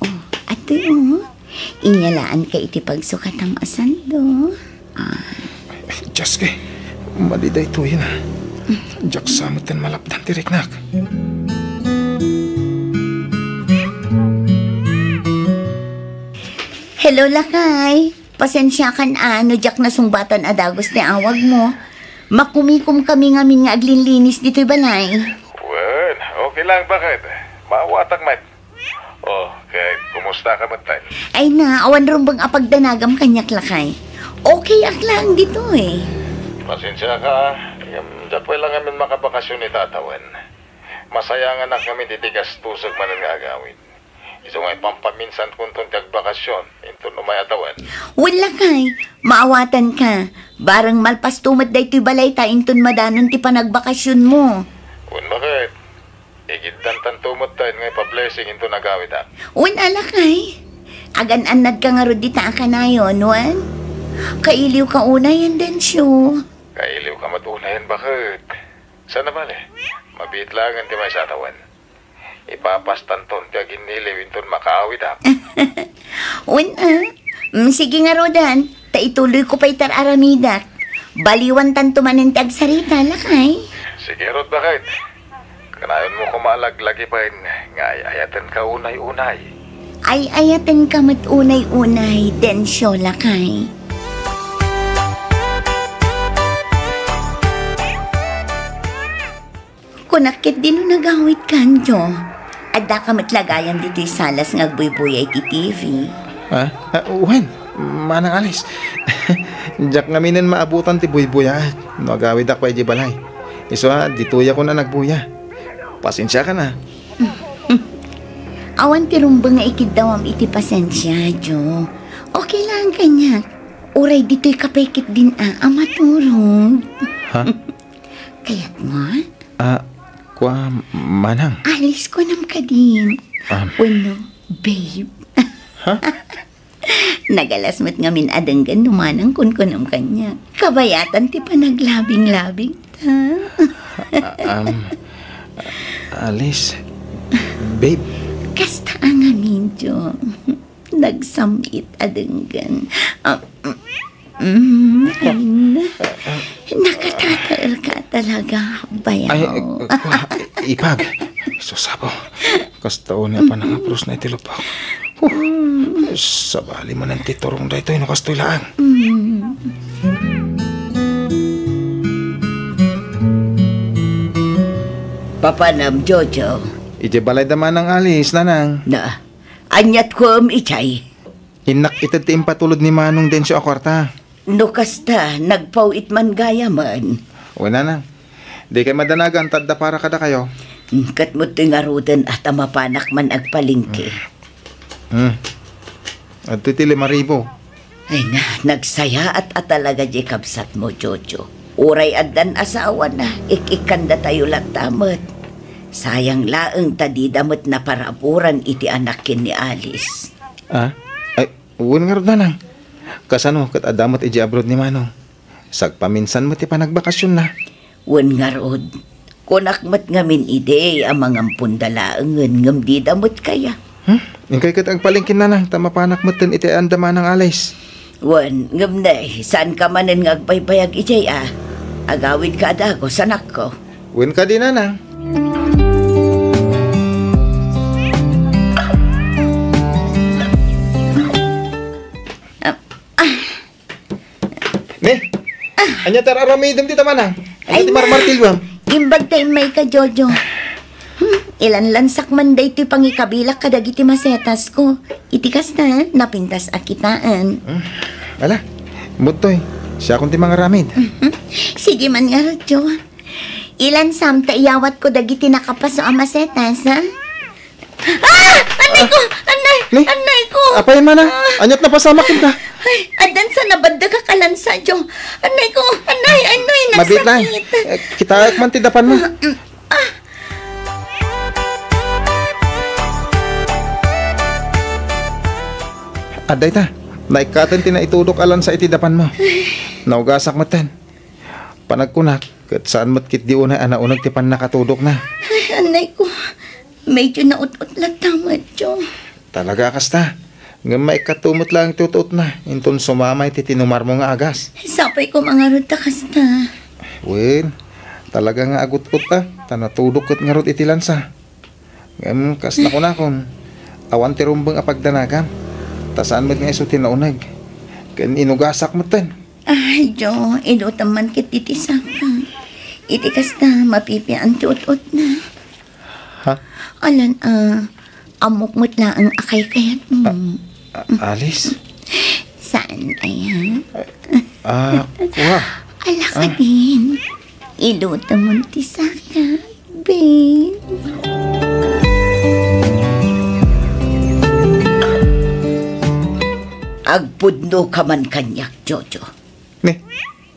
O, atoy, o. Inyalaanka iti pagsukatam a sando. Ah. Dios, ke. Madi daytoy na. Diak sa met ten malapdan ti riknak. Hello, lakay. Pasensiakan a no diak nasungbatan a dagus ti awagmo. Makumikom kami ngamin nga aglinlinis ditoy balay. Wen, okay lang, bakit? Maawatak met. O, ket kumusta ka met, Tay? Ay na, awan rumbeng a pagdanagam kaniak, lakay. Okay ak lang ditoy. Pasensiaka, ngem diak pay la ngamin makabakasyon ita a tawen. Masayanganak ngamin iti gastusek manen nga agawid. Isu nga ipampaminsankonton ti agbakasyon inton umay a tawen. Wen, lakay, maawatanka. Bareng malpasto met daytoy balayta inton madanon ti panagbakasyonmo. Wen, bakit? Igiddantanto met tayo nga ipa-blessing inton agawidak. Wen, a, lakay. Agan-annadka ngarud dita a kanayon, wen? Kailiwka unayen, Densyo. Kailiwka met unayen, bakit? Saan a bale? Mabiit laengen ti maysa a tawen. Ipapastanton ti aginniliw inton makaawidak. Wen, a. Mm, sige ngaruden, ta ituloyko pay ti ar-aramidak. Baliwantanto manen ti agsarita, lakay. Sige, rod, bakit? Kanayonmo koma a laglagipen nga ay-ayatenka unay-unay. Ay-ayatenka met unay-unay, Densyo, lakay. Kunak ketdi no nagawidkan, Jo. Addaka met la gayam ditoy salas nga agbuybuya iti T V. Ha? Ah, wen, Manang Alice. Diak ngaminen maabutan ti buybuyaak no agawidak pay idiay balay. Isu a, ditoyakon a nagbuya. Pasensiakan a. Awan ti rumbeng nga ikiddawam iti pasensia, Jo. Okay lang kaniak. Uray ditoyka pay ketdin a, a maturog. Ha? Kayatmo? Ah, kua, manang. Alice, kunam kadin. Ah. Wenno, babe. Ha? Nagalas met ngamin a denggen no manang kunkunam kaniak. Kabayatan ti panaglabing-labing ta. Ah, um, Alice, babe. Kasta a ngamin, Jo. Nagsam-it a denggen. Ah, mm, mm, ay na. Nakatataerka talaga, bayaw. Ay, eh, kua, ipag. Sus, Apo. Kasta unay a panangaprusna iti lupok. Huh. Sabali manen ti turong daytoy no kastoy laeng. Mm. Papanam, Jojo? Idiay balay da manang Alice, nanang. Na, Aniat kuem idiay? Innak ited ti impatulod ni Manong Dencio a kuarta. No kasta, nagpaw-it man gayamen. Wen, nanang. Dikay madanagan, ta adda para kadakayo. Hmm, ket met toy ngaruden a ta mapanak man agpalengke. Hmm. Adtoy ti lima ribu. Ay na, nagsayaat a talaga diay kabsatmo, Jojo. Uray addan asawana, ik-ikkandatayo latta met. Sayang laeng ta dida met naparaburan iti anak ken ni Alice. Ah? Ay, wen ngarud, nanang. Kasano ket adda met idiay abroad ni Manong? Sagpaminsan met ti panagbakasionna. Wen ngarud, kunak met ngamin idi a mangampon da laengen ngem dida met kaya. Hmm? Inkay ket agpalengken, nanang, ta mapanak metten iti ayan da manang Alice. Wen, ngem ne, saanka manen nga agbaybayag idiay a? Agawidka a dagus, anakko. Wen kadi, nanang. Ania ti ar-aramidem dita, manang? Ania ti marmartilyoam? Imbag ta immayka, Jojo. Hmm, ilanlansak man daytoy pangikabilak kadagiti masetasko. Iti kasta, napintas a kitaen. Hmm. Ala, budtoy. Siakon ti mangaramid. Mhm. Sige man ngarud, Jo. Ilansam ta iyawatko dagiti nakapaso a masetas, ha? Ah! Annay ko! Annay! Ni? Annay ko! Apay, mana? Ah! Aniat napasamak kenka? Ay, addan sa nabaddegak a lansa, Jo. Annay ko! Annay! Annay! Mabiit lang. Nagsakit. Eh, kitaek man ti dapanmo. Ah, mm. Ah! Adda ita. Naikkaten ti naitudok a lansa iti dapanmo. Naugasak metten. Panagkunak, ket saan met ketdi unay a nauneg ti pannakatudokna. Ay, annay ko. Medyo naut-ot latta met, Jo. Talaga a kasta. Ngem maikkato met laeng ti ut-otna, inton sumamay ti tinumarmo nga agas. Sapay ko mangarud ta kasta. Wen, talaga nga agut-ot a, ta natudok ket ngarud iti lansa. Ngem kas nakunakon, awan ti rumbeng a pagdanagam. Ta saan met nga isu ti nauneg. Ken inugasak metten. Ay, Jo, ilutem man ket iti saka. Iti kasta, mapipian ti ut-otna. Ha? Alan, ah, ammok met laeng a kaykayatmo. A-, Alice? Saan aya? Ah, kua. Ala ka din. Ilutem man ti saka, babe. Agpudno ka man kaniak, Jojo. Ni,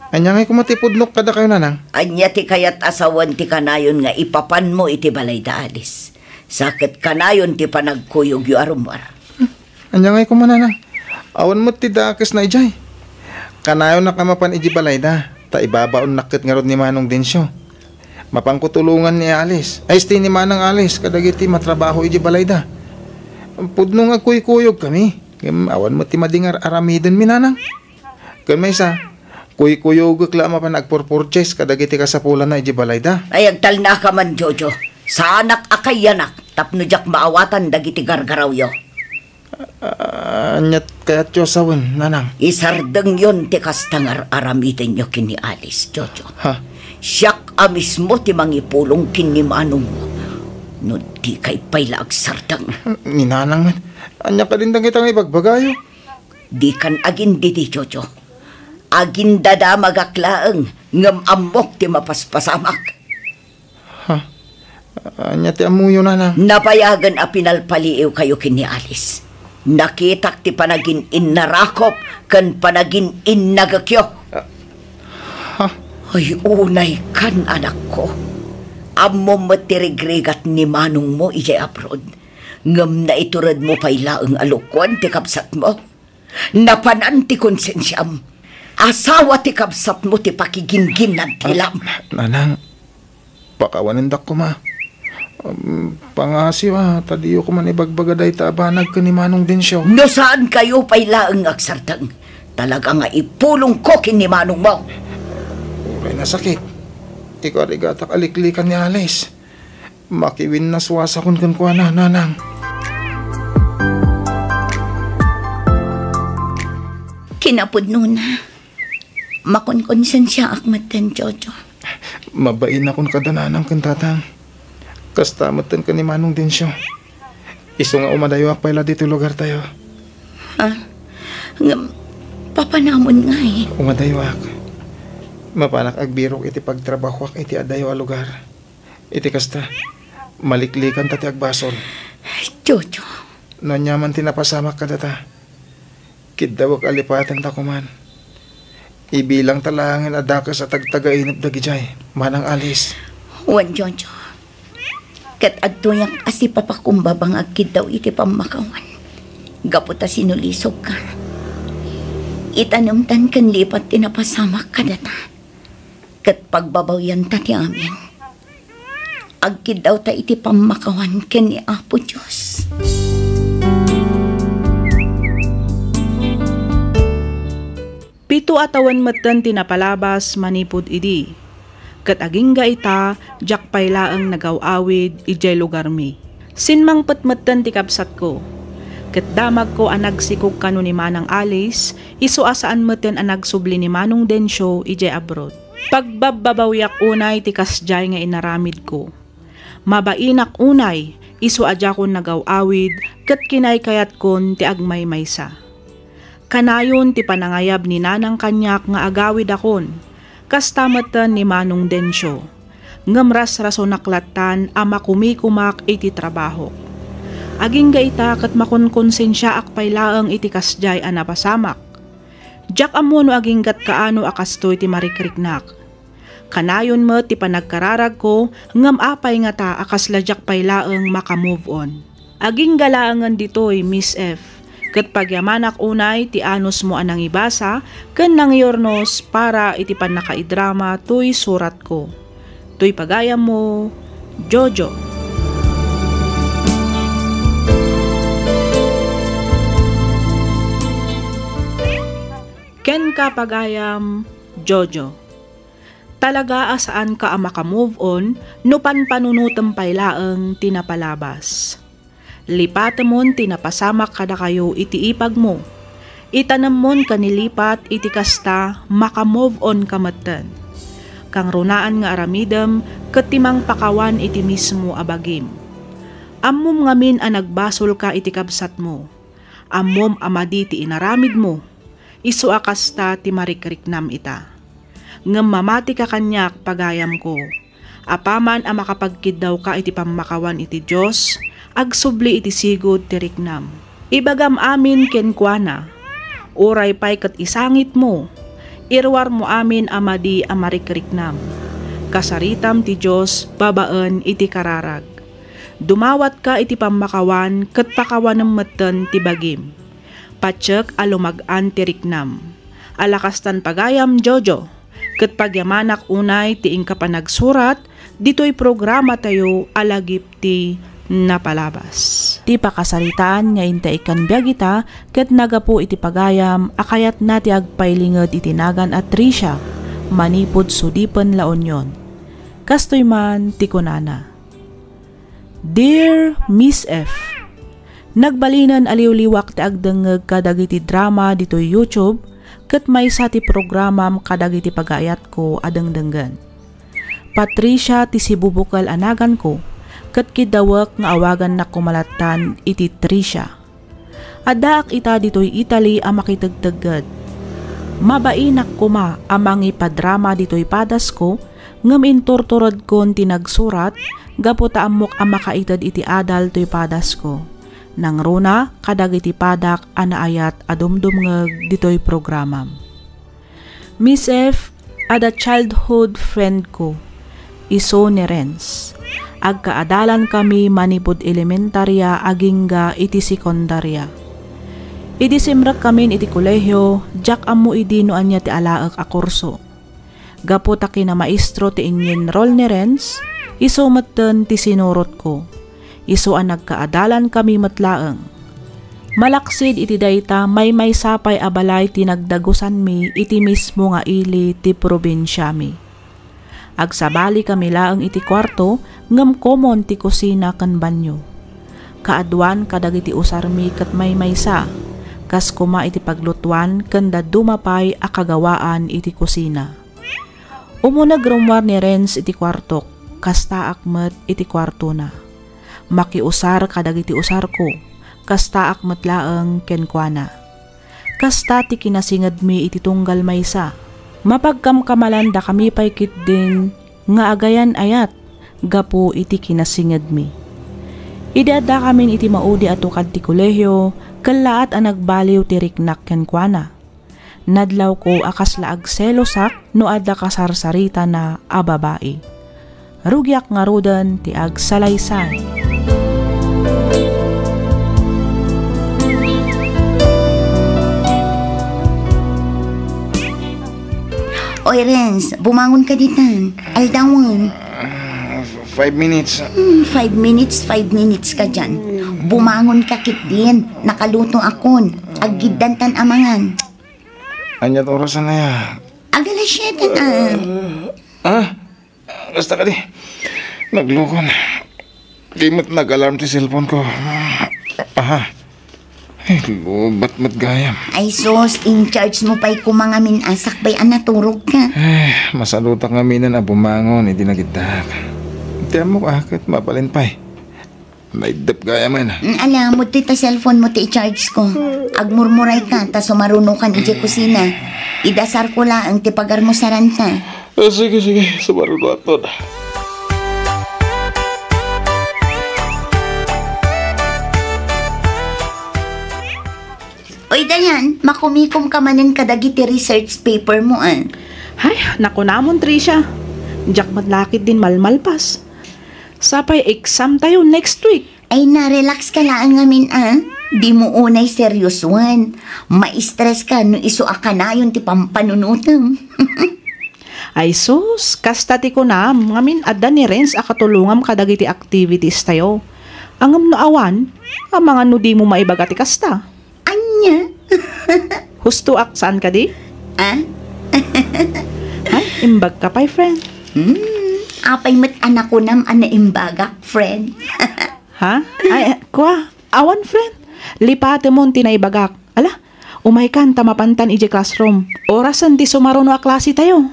ania ngay koma ti pudnok kadakayo, nanang? Ania ti kayat a sawen ti kanayon nga ipapanmo iti balayda, Alice? Sa ket kanayon ti panagkuyogyo a rummuar. Hmm, ania ngay koma, nanang? Awan met ti dakesna idiay. Kanayonnak a mapan iti balayda, ta ibabaonnak ket ngarud ni Manong Dencio. Mapanko tulongan ni Alice. Ay, isti ni Manang Alice, kadagiti matrabaho iti balayda. Pudno nga agkuykuyogkami. Ngem awan met ti madi nga ar-aramidenmi, nanang. Ken maysa, kuykuyogek la a mapan agpurpurchase kadagiti kasapulanna iti balayda. Ay, agtalnaka man, Jojo. Saanak a kayanak tapno diak maawatan dagiti gargarawyo. Ah, aniat kayatyo a sawen, nanang? Isardengyon ti kasta nga ar-aramidenyo ken ni Alice, Jojo. Ha? Siak a mismo ti mangipulong ken ni manongmo. No dikay pay la agsardeng. Ni nanang met. Ania kadin dagita nga ibagbagayo? Dikan agindidi, Jojo. Agindadamagak laeng, ngem ammok ti mapaspasamak. Ha? Ania ti ammoyo, nanang? Nabayagen a pinalpaliiwkayo ken ni Alice. Nakitak ti panagin-innarakop ken panagin-innagekyo. Ha? Ay, unay kan, anakko. Ammom met ti rigrigat ni manongmo idiay abroad. Ngem naituredmo pay laeng a lokoan ti kabsatmo. Napanan ti konsensiam. Asawa ti kabsatmo ti pakigingginnantilam. Ah, nanang, pakawanendak koma. Um, pangasiw a, ta diyo koma ibagbaga dayta a banag ken ni Manong Dencio. No saankayo pay laeng nga agsardeng, talaga nga ipulongko ken ni manongmo. Uray nasakit. Ikarigatak a liklikan ni Alice. Makiwinnaswasakon kenkuana, nanang. Kinapudnona, makonkonsensiaak metten, Jojo. Mabainakon kada nanang ken tatang. Kasta metten ken ni Manong Dencio. Isu nga umadayuak pay la ditoy lugartayo. Ha? Ngem, papanamon ngay? Umadayuak. Mapanak agbirok iti pagtrabahoak iti adayo a lugar. Iti kasta, maliklikanta ti agbasol. Jojo. No aniaman ti napasamak kadata, kiddawek a lipatenta koman. Ibilangta laengen a dakes a tagtagainep dagidiay, Manang Alice. Wen, Jojo. Ket adtoyak a sipapakumbabang agkiddaw iti pammakawan. Gapu ta sinulisogka. Itanemtan ken lipat ti napasamak kadata. Ket pagbabawianta ti amin. Agkiddawta iti pammakawan ken ni Apo Dios. Pito a tawen metten ti napalabas manipud idi. Ket agingga ita, diak pay laeng nagaw-awid idiay lugarmi. Simmangpet metten ti kabsatko. Ket damagko a nagsikog kano ni Manang Alice, isu a saan meten a nagsubli ni Manong Dencio idiay abroad. Pagbabbabawiak unay ti kasdiay nga inaramidko. Mabainak unay, isu a diakon nagaw-awid ket kinaykayatkon ti agmaymaysa. Kanayon ti panangayab ni Nanang kaniak nga agawidakon, kasta metten ni Manong Dencio. Ngem rasrasonak lattan a makumikumak iti trabahok. Agingga ita ket makonkonsensiaak pay laeng iti kasdiay a napasamak. Diak ammo no aginggat kaano a kastoy ti marikriknak. Kanayon met ti panagkararagko ngem apay ngata a kasla diak pay laeng maka-move on. Agingga laengen ditoy, Miss F, ket pagyamanak unay ti anusmo a nangibasa ken nangiurnos para iti pannakaidrama toy suratko. Toy pagayammo, Jojo. Kenka pagayam, Jojo. Talaga a saanka a maka-move on no panpanunotem pay laeng ti napalabas. Lipatemon ti napasamak kadakayo iti ipagmo. Itanemmon ken ilipat iti kasta, maka-move on ka metten. Kangrunaan nga aramidem ket ti mangpakawan iti mismo a bagim. Ammom ngamin a nagbasolka iti kabsatmo. Ammom a madi ti inaramidmo. Isu a kasta ti marikriknam ita. Ngem mamatika kaniak, pagayamko. Apaman a makapagkiddawka iti pammakawan iti Dios, agsubli iti sigud ti riknam. Ibagam amin kenkuana. Uray pay ket isangitmo, iruarmo amin a madi a marikriknam. Kasaritam ti Dios babaen iti kararag. Dumawatka iti pammakawan ket pakawanem metten ti bagim. Patiek a lumag-an ti riknam. Ala kastan pagayam, Jojo, ket pagyamanak unay ti inka panagsurat ditoy programatayo a Lagip ti Napalabas. Ti pakasaritaan nga inta ikkan biag ita ket nagapu iti pagayam a kayatna ti agpailinged iti nagan a Tricia manipud Sudipen, La Union. Kastoy man ti kunana. Dear Miss F, nagbalinen a liwliwak ti agdengngeg kadagiti drama ditoy YouTube ket maysa ti programam kadagiti pagaayatko a dengdenggen. Patricia ti sibubukel a naganko, ket kiddawek nga awagannak koma lattan iti Tricia. Addaak ita ditoy Italy a makitegtegged. Mabainak koma a mangipadrama ditoy padasko, ngem inturturedkon ti nagsurat gapu ta ammok a makaited iti adal toy padasko. Nangruna kadagiti padak a naayat a dumdumngeg ditoy programam. Miss F, adda childhood friend ko, isu ni Renz. Agkaadalankami manipud elementaria agingga iti sekundaria. Idi simrekkamin iti kolehio, diak ammo idi no ania ti alaek a kurso. Gapu ta kinamaestro ti inyinrol ni Renz, isu metten ti sinurotko. Isu a nagkaadalankami met laeng. Malaksid iti dayta, maymaysa pay a balay ti nagdagusanmi iti mismo nga ili ti probinsiami. Agsabalikami laeng iti kuarto, ngem common ti kusina ken banio. Kaaduan kadagiti usarmi ket maymaysa, kas koma iti paglutuan ken dadduma pay a kagawaan iti kusina. Umuneg rummuar ni Renz iti kuartok, kastaak met iti kuartona. Makiusar kadagiti usarko, kastaak met laeng kenkuana. Kasta ti kinasingedmi iti tunggal maysa. Mapagkamkamalandakami pay ketdin nga agayan-ayat gapu iti kinasingedmi. Idi addakamin iti maudi a tukad ti kolehio, kellaat a nagbaliw ti riknak kenkuana. Nadlawko a kasla agselosak no adda kasarsaritana a babai. Rugiak ngaruden ti agsalaysay. Oy, Renz, bumangon ka ditan. Aldawen. Ah, five minutes. Hmm, five minutes, five minutes ka dyan. Bumangon ka ketdin. Nakaluto akon. Aggiddan tan amangan. Aniat orasan aya? Agalas siete na. Ah? Kasta kadi. Naglukon. Di met nag-alarm ti cellphone ko. Aha. Ay, lobat met gayam. Ay sus, in charge mo pay koma ngamin a sakbay a naturogka. Ay, masalutak ngamin a bumangon idi nagiddak. Ti ammok a ket mabalin pay. Naiddep gayam. Mm, ala, mudtoy ta cellphone mo ti i-charge ko. Agmurmuray ka, ta sumaruno kan idiay kusina. Idasar ko laeng ti pagarmusaranta. Ah, sige, sige. Sumaruno aton. Oy, Dayan, makumikom ka manen kadagiti research paper mo, ah. Ay, nakunamon, Tricia. Diak met lakit din malmalpas. Sapay exam tayo next week. Ay, na-relax ka laeng ngamin, ah. Dimo unay seryosoen. Ma-stress ka no isu a kanayon ti pampanunotem. Ay sus, kasta ti kunam, ngamin adda ni Renz a katulongam kadagiti activities tayo. Ngem no awan, amangan no dimo maibaga ti kasta. Ania? Hustoak, saan kadi? Ah? Ay, imbag ka pay, friend. Hmm, apay met a nakunam a naimbagak, friend? Ha? Ay, kua, awan, friend. Lipatemon ti naibagak. Ala, umaykan ta mapantan idiay classroom. Orasen ti sumaruno a klase tayo.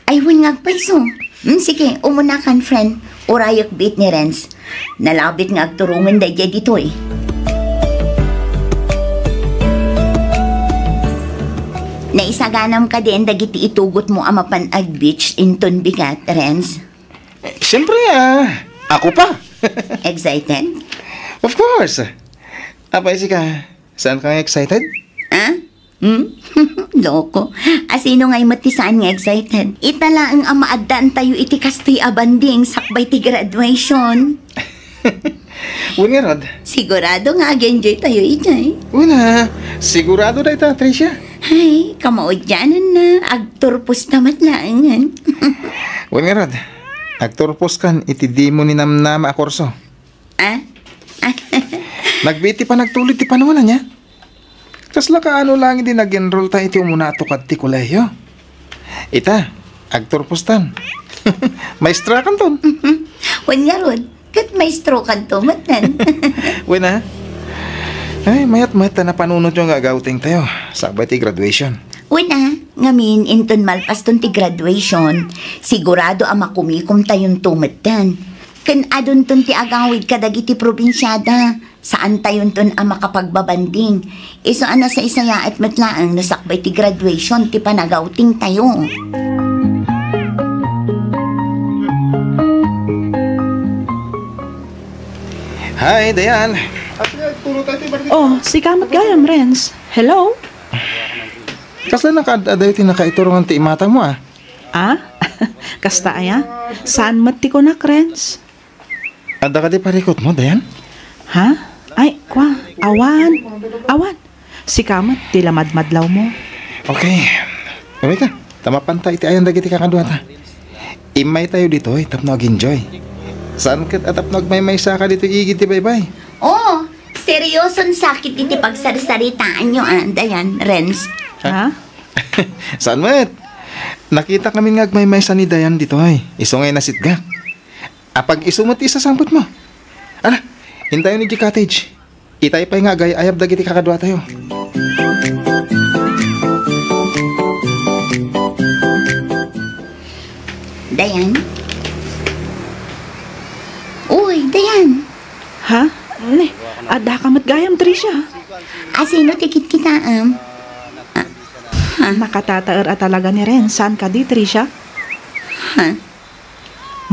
Ay, wen nga agpayso. Hmm, sige, umunakan, friend. Urayek biit ni Renz. Nalabit nga agturongen daydiay ditoy. Naisaganam kadin dagiti itugot mo a mapan ag-beach inton bigat, Renz? Eh, siyempre, ah, ako pa. Excited? Of course. Apay sika, saan ka nga excited? Ah? Hmm? Loko. Asino ngay met ti saan nga excited? Ita laeng a maaddaantayo iti kastoy a banding sakbay ti graduation. Wen ngarud. Sigurado nga ag-enjoy tayo idiay. Wen a, sigurado dayta, Tricia. Ay, kamaudiananna, agturposta met laengen. Wen ngarud, agturposkan iti dimo ninamnama a kurso. Ah? Nagbiit ti panagtulid ti panunana, ania? Kasla kaano laeng idi nag-enroll ta iti umuna a tukad ti kolehiyo? Ita, agturpostan. Maestra kanton. Wen ngarud, ket maestro kanto metten. Wen a. Ay, mayat met ta napanunotyo nga ag-outing tayo sakbay ti graduation. Wen a, ngamin inton malpaston ti graduation, sigurado a makumikom tayonto metten. Ken adunton ti agawid kadagiti probinsiada. Saantayonton a makapagbabanding. Isu a nasaysayaat met laeng no sakbay ti graduation ti panag-outing tayo. Hi, Dayan. Oh, sika met gayam, Renz. Hello? Kasla nakaad-adayo ti nakaiturongan ti imatangmo, ah? Ah? Kasta aya? Saan met ti kunak, Renz? Adda kadi parikutmo, Dayan? Ha? Ay, kua, awan. Awan. Sika met ti lamadmadlawmo. Okay. Umayka, ta mapanta iti ayan dagiti kakaduata. Immaytayo ditoy tapno ag-enjoy. Saan ket a tapno agmaymaysaka ditoy igid ti baybay? Oh, serioson sakit iti pagsarsaritaanyo, ah, Dayan, Renz. Ha? Saan met? Nakitak ngamin nga agmaymaysa ni Dayan ditoy. Isu ngay nasitgak. Apag isu met ti isasangpetmo. Ala, intayon idiay cottage. Itay pay nga agay-ayab dagiti kakaduatayo. Dayan? Uy, Dayan! Ha? Ne, adda ka met gayam, Tricia? Asino ti kitkitaem? Ah, ha? Nakatataer a talaga ni Renz, saan kadi, Tricia? Ha?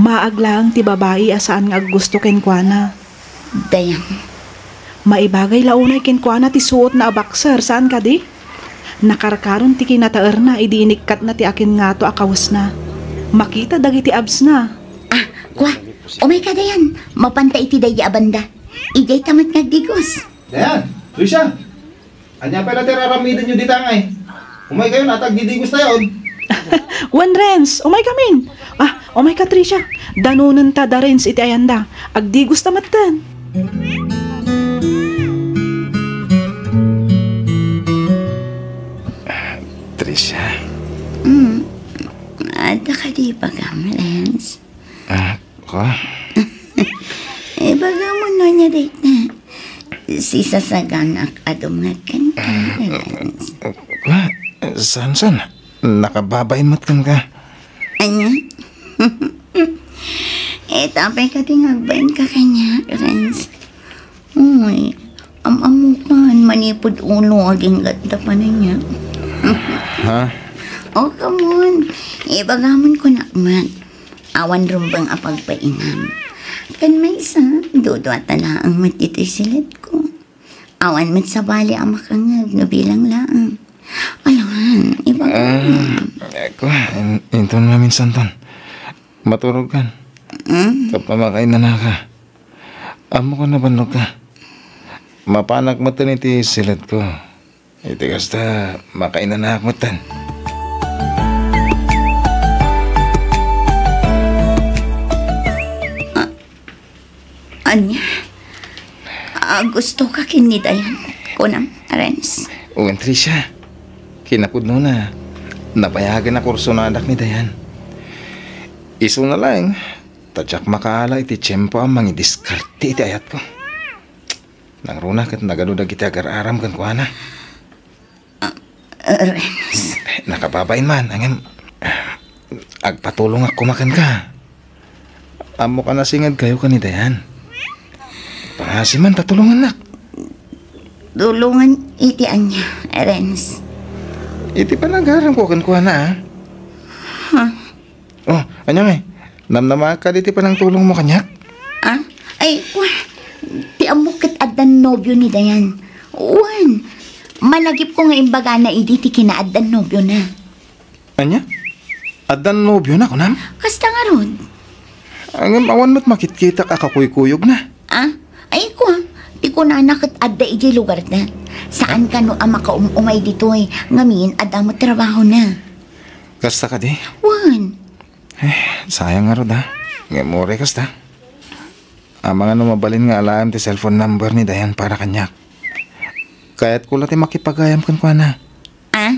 Maag laeng ti babai a saan nga aggusto kenkuana. Dayang. Maibagay la unay kenkuana ti suotna a boxer, saan kadi? Nakarkaron ti kinataerna idi inikkatna ti akin ngato a kawesna. Makita dagiti absna. Ah, kua, umayka, Dayan. Mapanta iti daydi a banda. Idiay ta met nga agdigos. Dayan, Lucia. Ania pay la ti ar-aramidenyo dita ngay? Umaykayon, ta agdidigos tayon. Wen, Renz, umaykamin. Ah, umayka, Tricia. Danonenta da Renz iti ayanda. Agdigos ta metten. Tricia. Mm. Adda kadi ibagam, Renz? Ah, ka? Ibagam no ania dayta. ti sasaganak a dumngeg kenka, Renz. Kua, saan, saan? Nakababain met kenka. Ania? Ita pay kadi nga agbainka kaniak, Renz. Uy, am-ammokan, manipud ulo, aginggatta pay ania. Ha? Oh, come on. Ibagamon kunak met. Awan rumbeng a pagbainam. Ken maysa, duduata laeng met ditoy siledko. Awan met sabali a makangngeg no bilang laeng. Alangan, ibagam. Ah, ako, in-, inton maminsanton. Maturogkan. Hmm? Tapno makainanaka. Ammok a nabannogka. Mapanak metten iti siledko. Iti kasta, makainanaak metten. Ah, ania? Ah, gustoka ken ni Dayan, kunam, Renz? Wen, Tricia. Kinapudnona, napayagen a kursonadak ni Dayan. Isuna laeng, ta diak makaala iti tiempo a mangidiskarte iti ayatko. Nangruna ket nagadu dagiti agar-aram kenkuana. Ah, ah, Renz. Nakababain man, ngem, agpatulongak koma kenka. Ammok a nasingedkayo ken ni Dayan. Pangngaasim man ta tulongannak. Tulongan iti ania, Renz? Iti panagaramko kenkuana, a. Ha? Oh, ania ngay? Namnamaak kadi ti panangtulongmo kaniak? Ah? Ay, kua, ti ammok ket addan nobio ni Dayan. Wen, malagipko nga imbagana idi ti kinaaddan nobiona. Ania? Addan nobiona, kunam? Kasta ngarud. Ngem awan met makitkitak a kakuykuyogna. Ah? Ay, kua, ti kunana ket adda idiay lugarda. Saan kano a makaum-umay ditoy, ngamin adda met trabahona. Kasta kadi? Wen. Eh, sayang ngarud, a. Ngem uray kasta. Amangan no mabalin nga alaem ti cellphone number ni Dayan para kaniak. Kayatko la ti makipagayam kenkuana. Ah?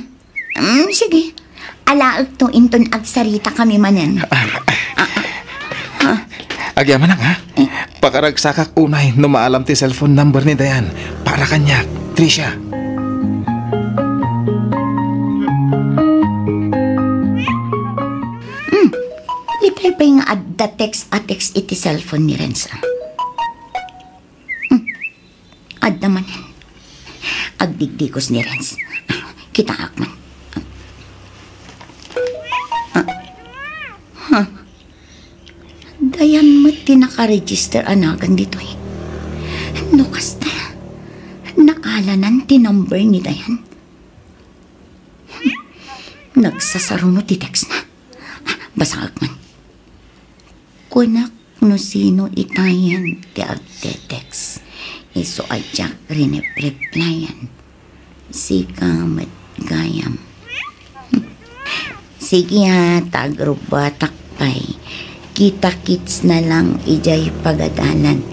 Mm, sige. Alaekto inton agsaritakami manen. Ah, ah, ah. Agyamanak, ha? Eh. Pakaragsakak unay no maalam ti cellphone number ni Dayan para kaniak, Tricia. Hmm. Itay pay nga adda text a text iti cellphone ni Renz, a. Hmm. Adda manen. Agdigdigos ni Renz. Kitaak man. Ah. Ha? Dayan met ti nakaregister a nagan ditoy. No kasta, naalanan ti number ni Dayan. Nagsasaruno ti textna. Basaek man. Kunak no sino itayen ti agte-text. Isu a diak rinep-replyan. Sika met gayam. Sige a, ta agrubbuatak pay. Kita-kits na lang idiay pagadalan.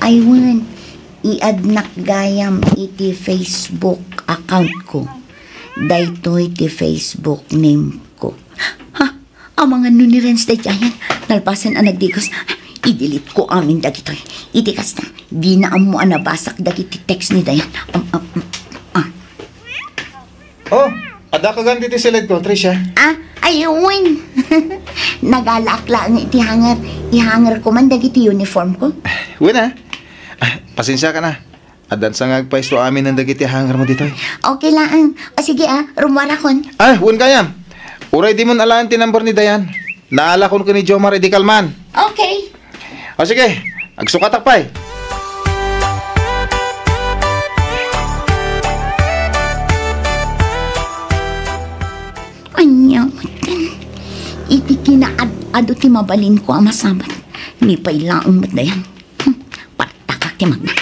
Ay wen, i-add-nak gayam iti Facebook account ko. Daytoy ti Facebook name ko. Ha? Amangan no ni Renz daydiayen, nalpasen a nagdigos. I-delete ko amin dagitoy. Iti kasta, dina ammo a nabasak dagiti text ni Dayan. Am, am, am, ah. Oh, adda ka gayam ditoy siledko, Tricia? Ah, ay, wen. Nagalaak laeng iti hanger. Ihanger ko man dagiti uniform ko. Wen, a. Ah, pasensiakan a. Addan sa nga agpaiso amin dagiti hangermo ditoy. Okay laeng. O sige a, rummuarakon. Ay, wen gayam. Uray dimon alaen ti number ni Dayan. Naalakon ken ni Jomar idi kalman. Okay. O sige, agsukatak pay. Ania met ken, iti kinaad-ado ti mabalinko a masabat. Ni pay laeng met Dayan. Hmm, partakak ti magna.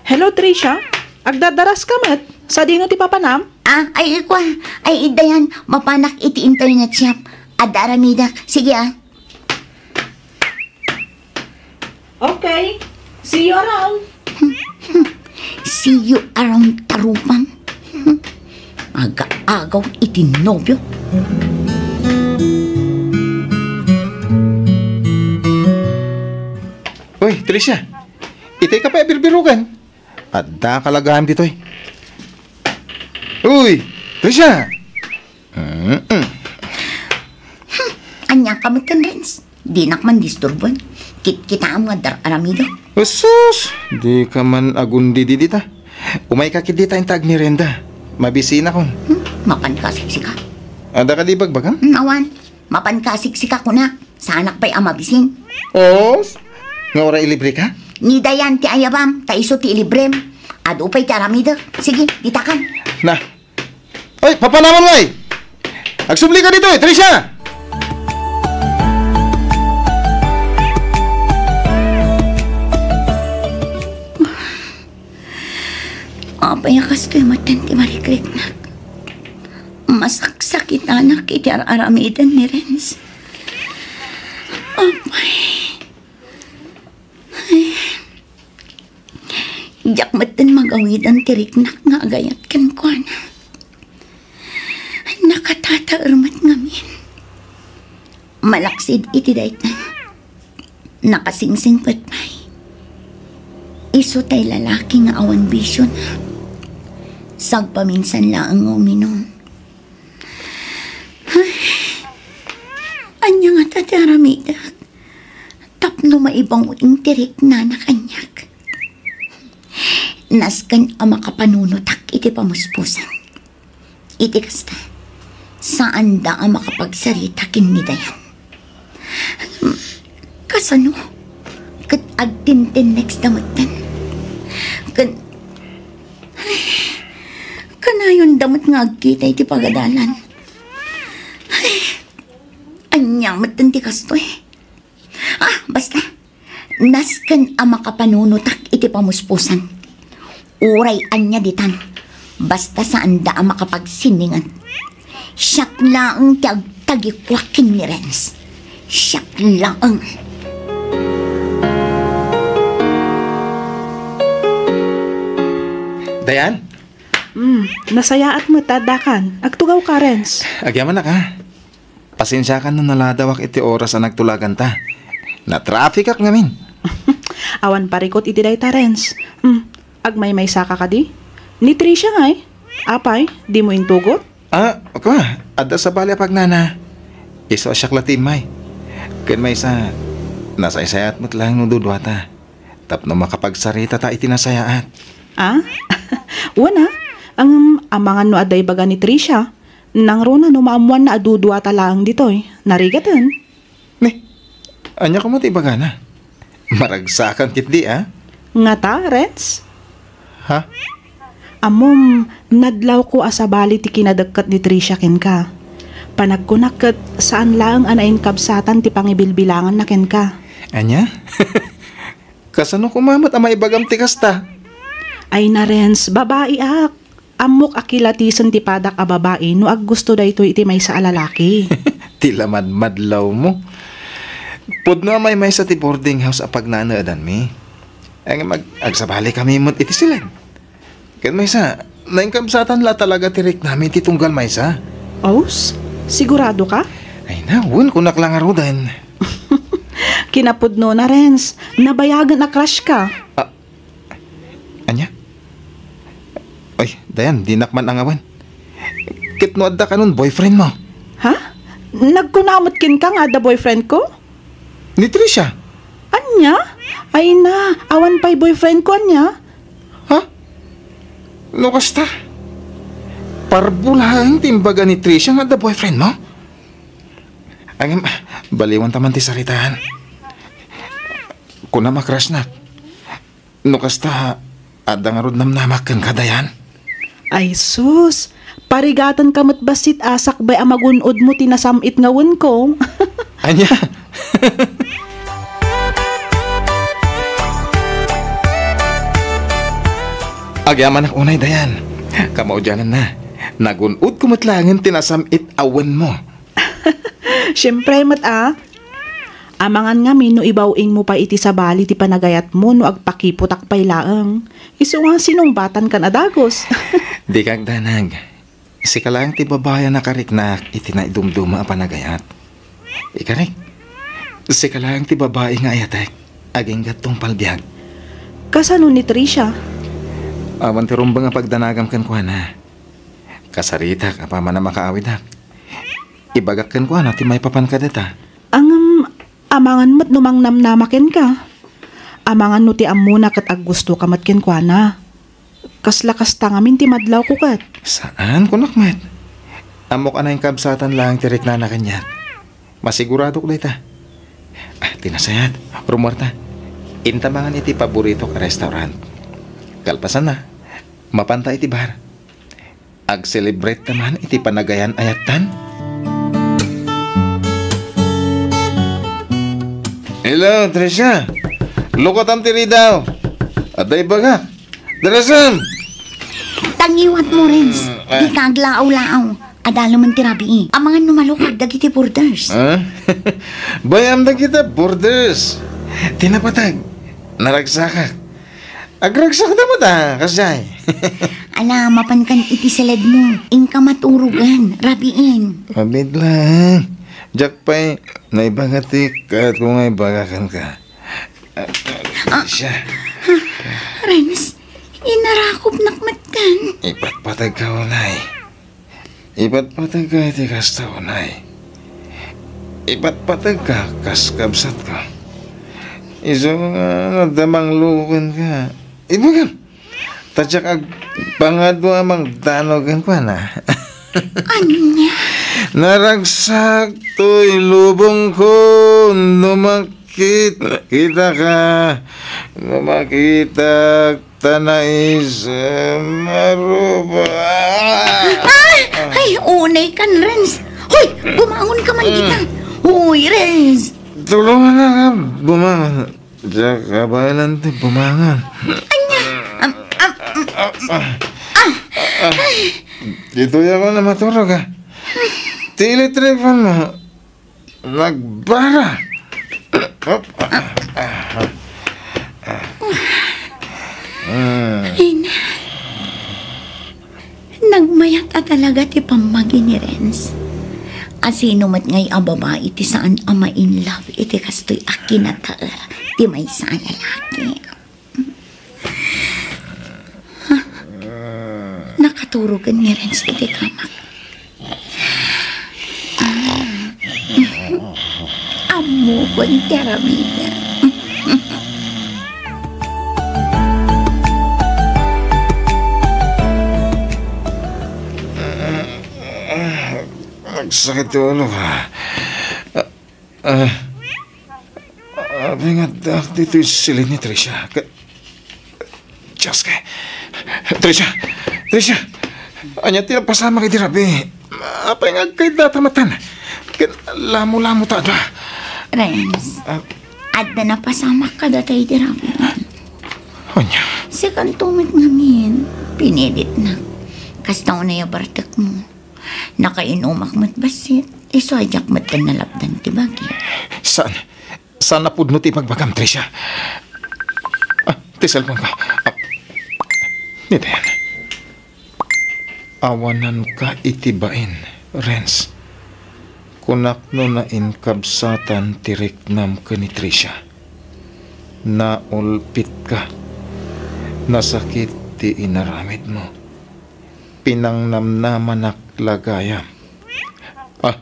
Hello, Tricia. Agdadaraska met. Sadino ti papanam? Ah, ay, ikua. Ay, Dayan, mapanak iti internet shop. Adda aramidak. Sige, ah. Okay. See you around. See you around, tarupam. Aga-agaw iti nobio. Uy, Tricia. Itay ka pay a birbirogan. Adda kalagaem ditoy. Uy, Tricia! Mm-mm. Hmm, ania ka met ken Renz? Dinak man disturboen. Kitkitaem nga adda aramidek. Asus! Dika man agundi dita. Umayka ket dita inta agmerienda. Mabisinakon. Hmm, mapanka a siksika. Adda kadi ibagbagam? Hmm, awan. Mapanka a siksika kunak. Saanak pay a mabisin. Os? Nga uray ilibreka? Ni Dayan ti ayabam, ta isu ti ilibrem. Adu pay ti aramidek. Sige, ditakan. Na. Oy, papanamon ngay! Agsublika ditoy, Tricia! Apay a kastoy met ti marikriknak? Masaksakitanak iti ar-aramiden ni Renz. Apay. Ay. Diak metten magawidan ti riknak nga agayat kenkuana. Nakatataer met ngamin. Malaksid iti dayta, nakasingsingpet pay. Isu tay lalaki nga awan bisiona. Sagpaminsan laeng nga uminum. Ay, ania ngata ti aramidek tapno maibangoen ti riknana kaniak? Nasken a makapanunotak iti pamuspusan. Iti kasta, saanda a makapagsarita ken ni Dayan. Kasano? Ket agtintinneksda metten. Ken, ay, kanayonda met nga agkita iti pagadalan. Ay, ania metten ti kastoy? Ah, basta. Nasken a makapanunotak iti pamuspusan. Uray ania ditan, basta saanda a makapagsininget. Siak laeng ti agtagikuak ken ni Renz. Siak laeng. Dayan? Hmm, nasayaat met ta addakan. Agtugawka, Renz. Agyamanak, a. Pasensiakan no naladawak iti oras a nagtulaganta. Natrafikak ngamin. Awan parikut iti dayta, Renz. Hmm, agmaymaysaka kadi? Ni Tricia ngay? Apay, dimo intugot? Ah, kua, adda sabali a pagnana. Isu a siak la ti immay. Ken maysa, nasaysayaat met laeng no duduata. Tapno makapagsaritata iti nasayaat. Ah? Wen a, ngem amangan no adda ibaga ni Tricia. Nangruna no maammoanna a duduata laeng ditoy. Narigaten. Ni, ania koma ti ibagana? Maragsakan ketdi, a? Ngata, Renz? Ha? Ammom, nadlawko a sabali ti kinadekket ni Tricia kenka. Panagkunak ket saan laeng a nainkabsatan ti pangibilbilanganna kenka. Ania? Kasano koma met a maibagam ti kasta? Ay na, Renz, babaiak. Ammok a kilatisen ti padak a babai no aggusto daytoy iti maysa a lalaki. Ti lamadmadlawmo. Pudno a maymaysa ti boarding house a pagnaedanmi. Ngem ag-, agsabalikami met iti siled. Ken maysa, nainkabsatan la talaga ti riknami iti tunggal maysa. Aus? Sigurado ka? Ay na, wen, kunak la ngaruden. Kinapudnona, Renz. Nabayagen a crush ka. Ah, ania? Ay, Dayan, dinak man angawan. Ket no adda kanon boyfriend mo? Ha? Nagkuna met kenka nga adda boyfriend ko? Ni Tricia. Ania? Ay na, awan pay boyfriend ko, ania? Ha? No kasta? Parbo laeng ti imbaga ni Tricia nga adda boyfriend mo? Ngem, baliwanta man ti saritaan. Kunam a crushnak. No kasta, adda ngarud namnamak kenka, Dayan? Ay sus, parigatenka met bassit a sakbay a magun-odmo ti nasam-it nga wenko. Ania? Agyamanak unay, Dayan. Kamaudiananna, nagun-odko met laengen ti nasam-it a wenmo. Siempre met a. Amangan ngamin no ibaw-ingmo pay iti sabali ti panagayatmo no agpakiputak pay laeng. Isu nga sinungbatankan a dagus. Dika agdanag. Sika laeng ti babai a nakariknak iti naidumduma a panagayat. Ikarik, sika laeng ti babai nga ayatek. Agingga't tungpal biag. Kasano ni Tricia? Awan ti rumbeng a pagdanagam kenkuana. Kasaritak apaman a makaawidak. Ibagak kenkuana ti maipapan kadata. Ngem, amangan met no mangnamnama kenka. Amangan no ti ammona ket aggustoka met kenkuana. Kasla kasta ngamin ti madlawko ket. Saan, kunak met. Ammok a nainkabsatan laeng ti riknana kaniak. Masiguradok dayta. Ah, ti nasayaat, rummuarta. Inta mangan iti paboritok a restaurant. Kalpasanna, mapanta iti bar. Ag-celebrate ta man iti panagayan-ayattan. Hello, Tricia. Lukatam ti ridaw. Adda ibagak. Darasam! Tangiwat mo, Renz. Mm, eh. Di ka aglaaw-laaw. Adda laeng ti rabii. Amangan no malukag dagiti borders. Ha? Bay-am dagita borders. Ti napateg. Naragsakak. Agragsak da met, ah, kasjay. Ala, mapankan iti seled mo. Inka maturugan, rabiin. Abit lang. Diak pay, naibaga ti kayatko nga ibaga kenka. Ah, ah, siya. Renz, inarakopnak met ken. Ipatpateg ka unay. Ipatpateg ka iti kasta unay. Ipatpateg ka kas kabsatko. Isu nga adda mangluko kenka. Ibagam. Ta diak agpangadu a mangdanaw kenkuana. Ania? Naragsak toy lubongko no makit-, kitaka. No makitak ta naisem a ruba. Ay! Ay, unay kan, Renz. Hoy, bumangon ka man kita. Hoy, Renz. Tulungan na ka, bumangon. Diak kabaelan ti bumangon. Ania? Am, am, am, ah. Ditoy ako na maturog, ah. Ti electric fan mo. Nagbara. Ay, na. Nagmayat a talaga ti pammagi ni Renz. Asino met ngay a babai ti saan a ma-in love iti kastoy a kinatae ti maysa a lalaki? Ha? Nakaturogen ni Renz iti kamak. Ah. Ammokon ti aramidem. Agsakit ti ulo. Ah, ah, apay nga addaak ditoy silin ni Tricia? Ka-, Dios, kay, Tricia! Tricia! Ania ti napasamak iti rabii? Apay nga agkaydata metten? Ken lamo-lamo ta adda. Renz, ah, adda napasamak kadata iti rabii. Ania? Sikanto met ngamin, pinilitnak. Kasta unay a bartekmo. Nakainumak met bassit, isu a diak met nalapdan ti bagi. Saan? Saan a pudno ti ibagbagam, Tricia? Ah, ti cellphone ko. Ah, ni Dayan. Awananka iti bain, Renz. Kunak no nainkabsatan ti riknam ken ni Tricia. Naulpitka. Nasakit ti inaramidmo. Pinangnamnamanak la gayam. Ah,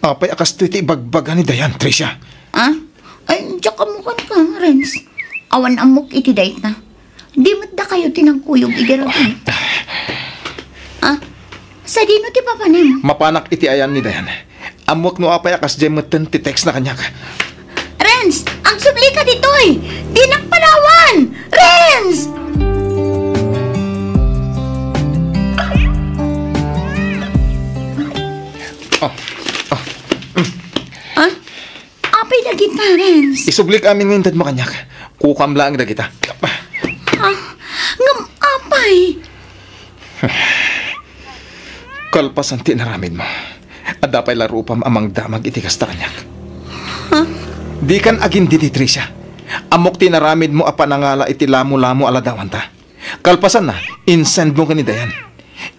apay a kastoy ti ibagbaga ni Dayan, Tricia? Ah? Ay, diak ammo kenka, Renz. Awan ammok iti dayta. Di met dakayo ti nagkuyog idi rabii. Ah? Sadino ti papanem? Mapanak iti ayan ni Dayan. Ammok no apay a kasdiay metten ti text na kaniak. Renz, agsublika ditoy! Dinak panawan! Renz! Oh, oh. Ah? Apay dagita, Renz? Isublik amin nga intedmo kaniak. Kukam laeng dagita. Ah, ngem apay? Kalpasan ti inaramidmo, adda pay la rupam a mangdamag iti kasta kaniak. Ha? Dikan agindidi, Tricia. Ammok ti inaramidmo a panangala iti lamo-lamo a ladawanta. Kalpasanna, insendmo ken ni Dayan.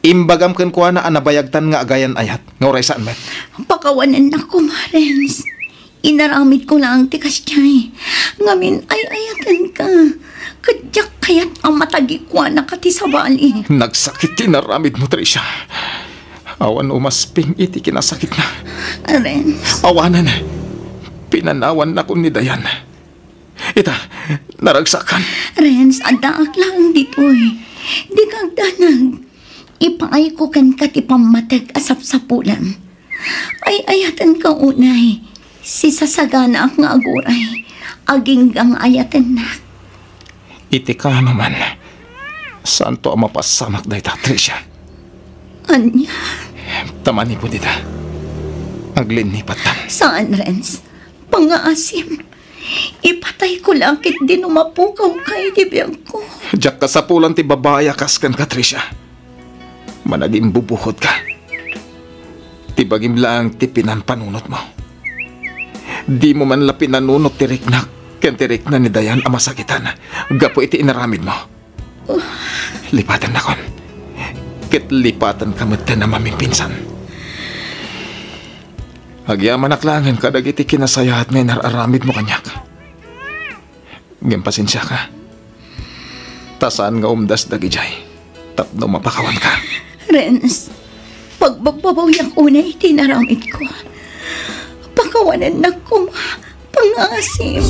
Imbagam kenkuana a nabayagtan nga agayan-ayat, nga uray saan met. Pakawanennak koma, Renz. Inaramidko laeng ti kasdiay. Ngamin, ay-ayatenka. Ket diak kayat a matagikuanaka ti sabali. Nagsakit ti inaramidmo, Tricia. Awan umasping iti kinasakitna. Renz. Awanen. Pinanawannakon ni Dayan. Ita, naragsakan. Renz, addaak laeng ditoy. Dika agdanag. Ipaayko kenka ti pammateg a sapsapulan. Ay-ayatenka unay. Sisasaganaak nga aguray. Agingga nga ayatennak. Iti kaano man, saanto a mapassamak dayta, Tricia. Ania? Ta manipud ita, aglinnipat. Saan, Renz? Pangngaasim. Ipatayko la ketdi no mapukawka iti biagko. Diak kasapulan ti babai a kas kenka, Tricia. Managimbubuhodka. Ti bagim laeng ti pinanpanunotmo. Dimo man la pinanunot ti riknak ken ti rikna ni Dayan a masakitan gapu iti inaramidmo. Lipatennakon. Ket lipatenka metten a mamimpinsan. Agyamanak laengen kadagiti kinasayaat nga inar-aramidmo kaniak. Ngem pasensiaka. Ta saan nga umdas dagidiay tapno mapakawanka. Renz, pagbabbabawiak unay iti inaramidko. Pakawanennak koma, pangngaasim.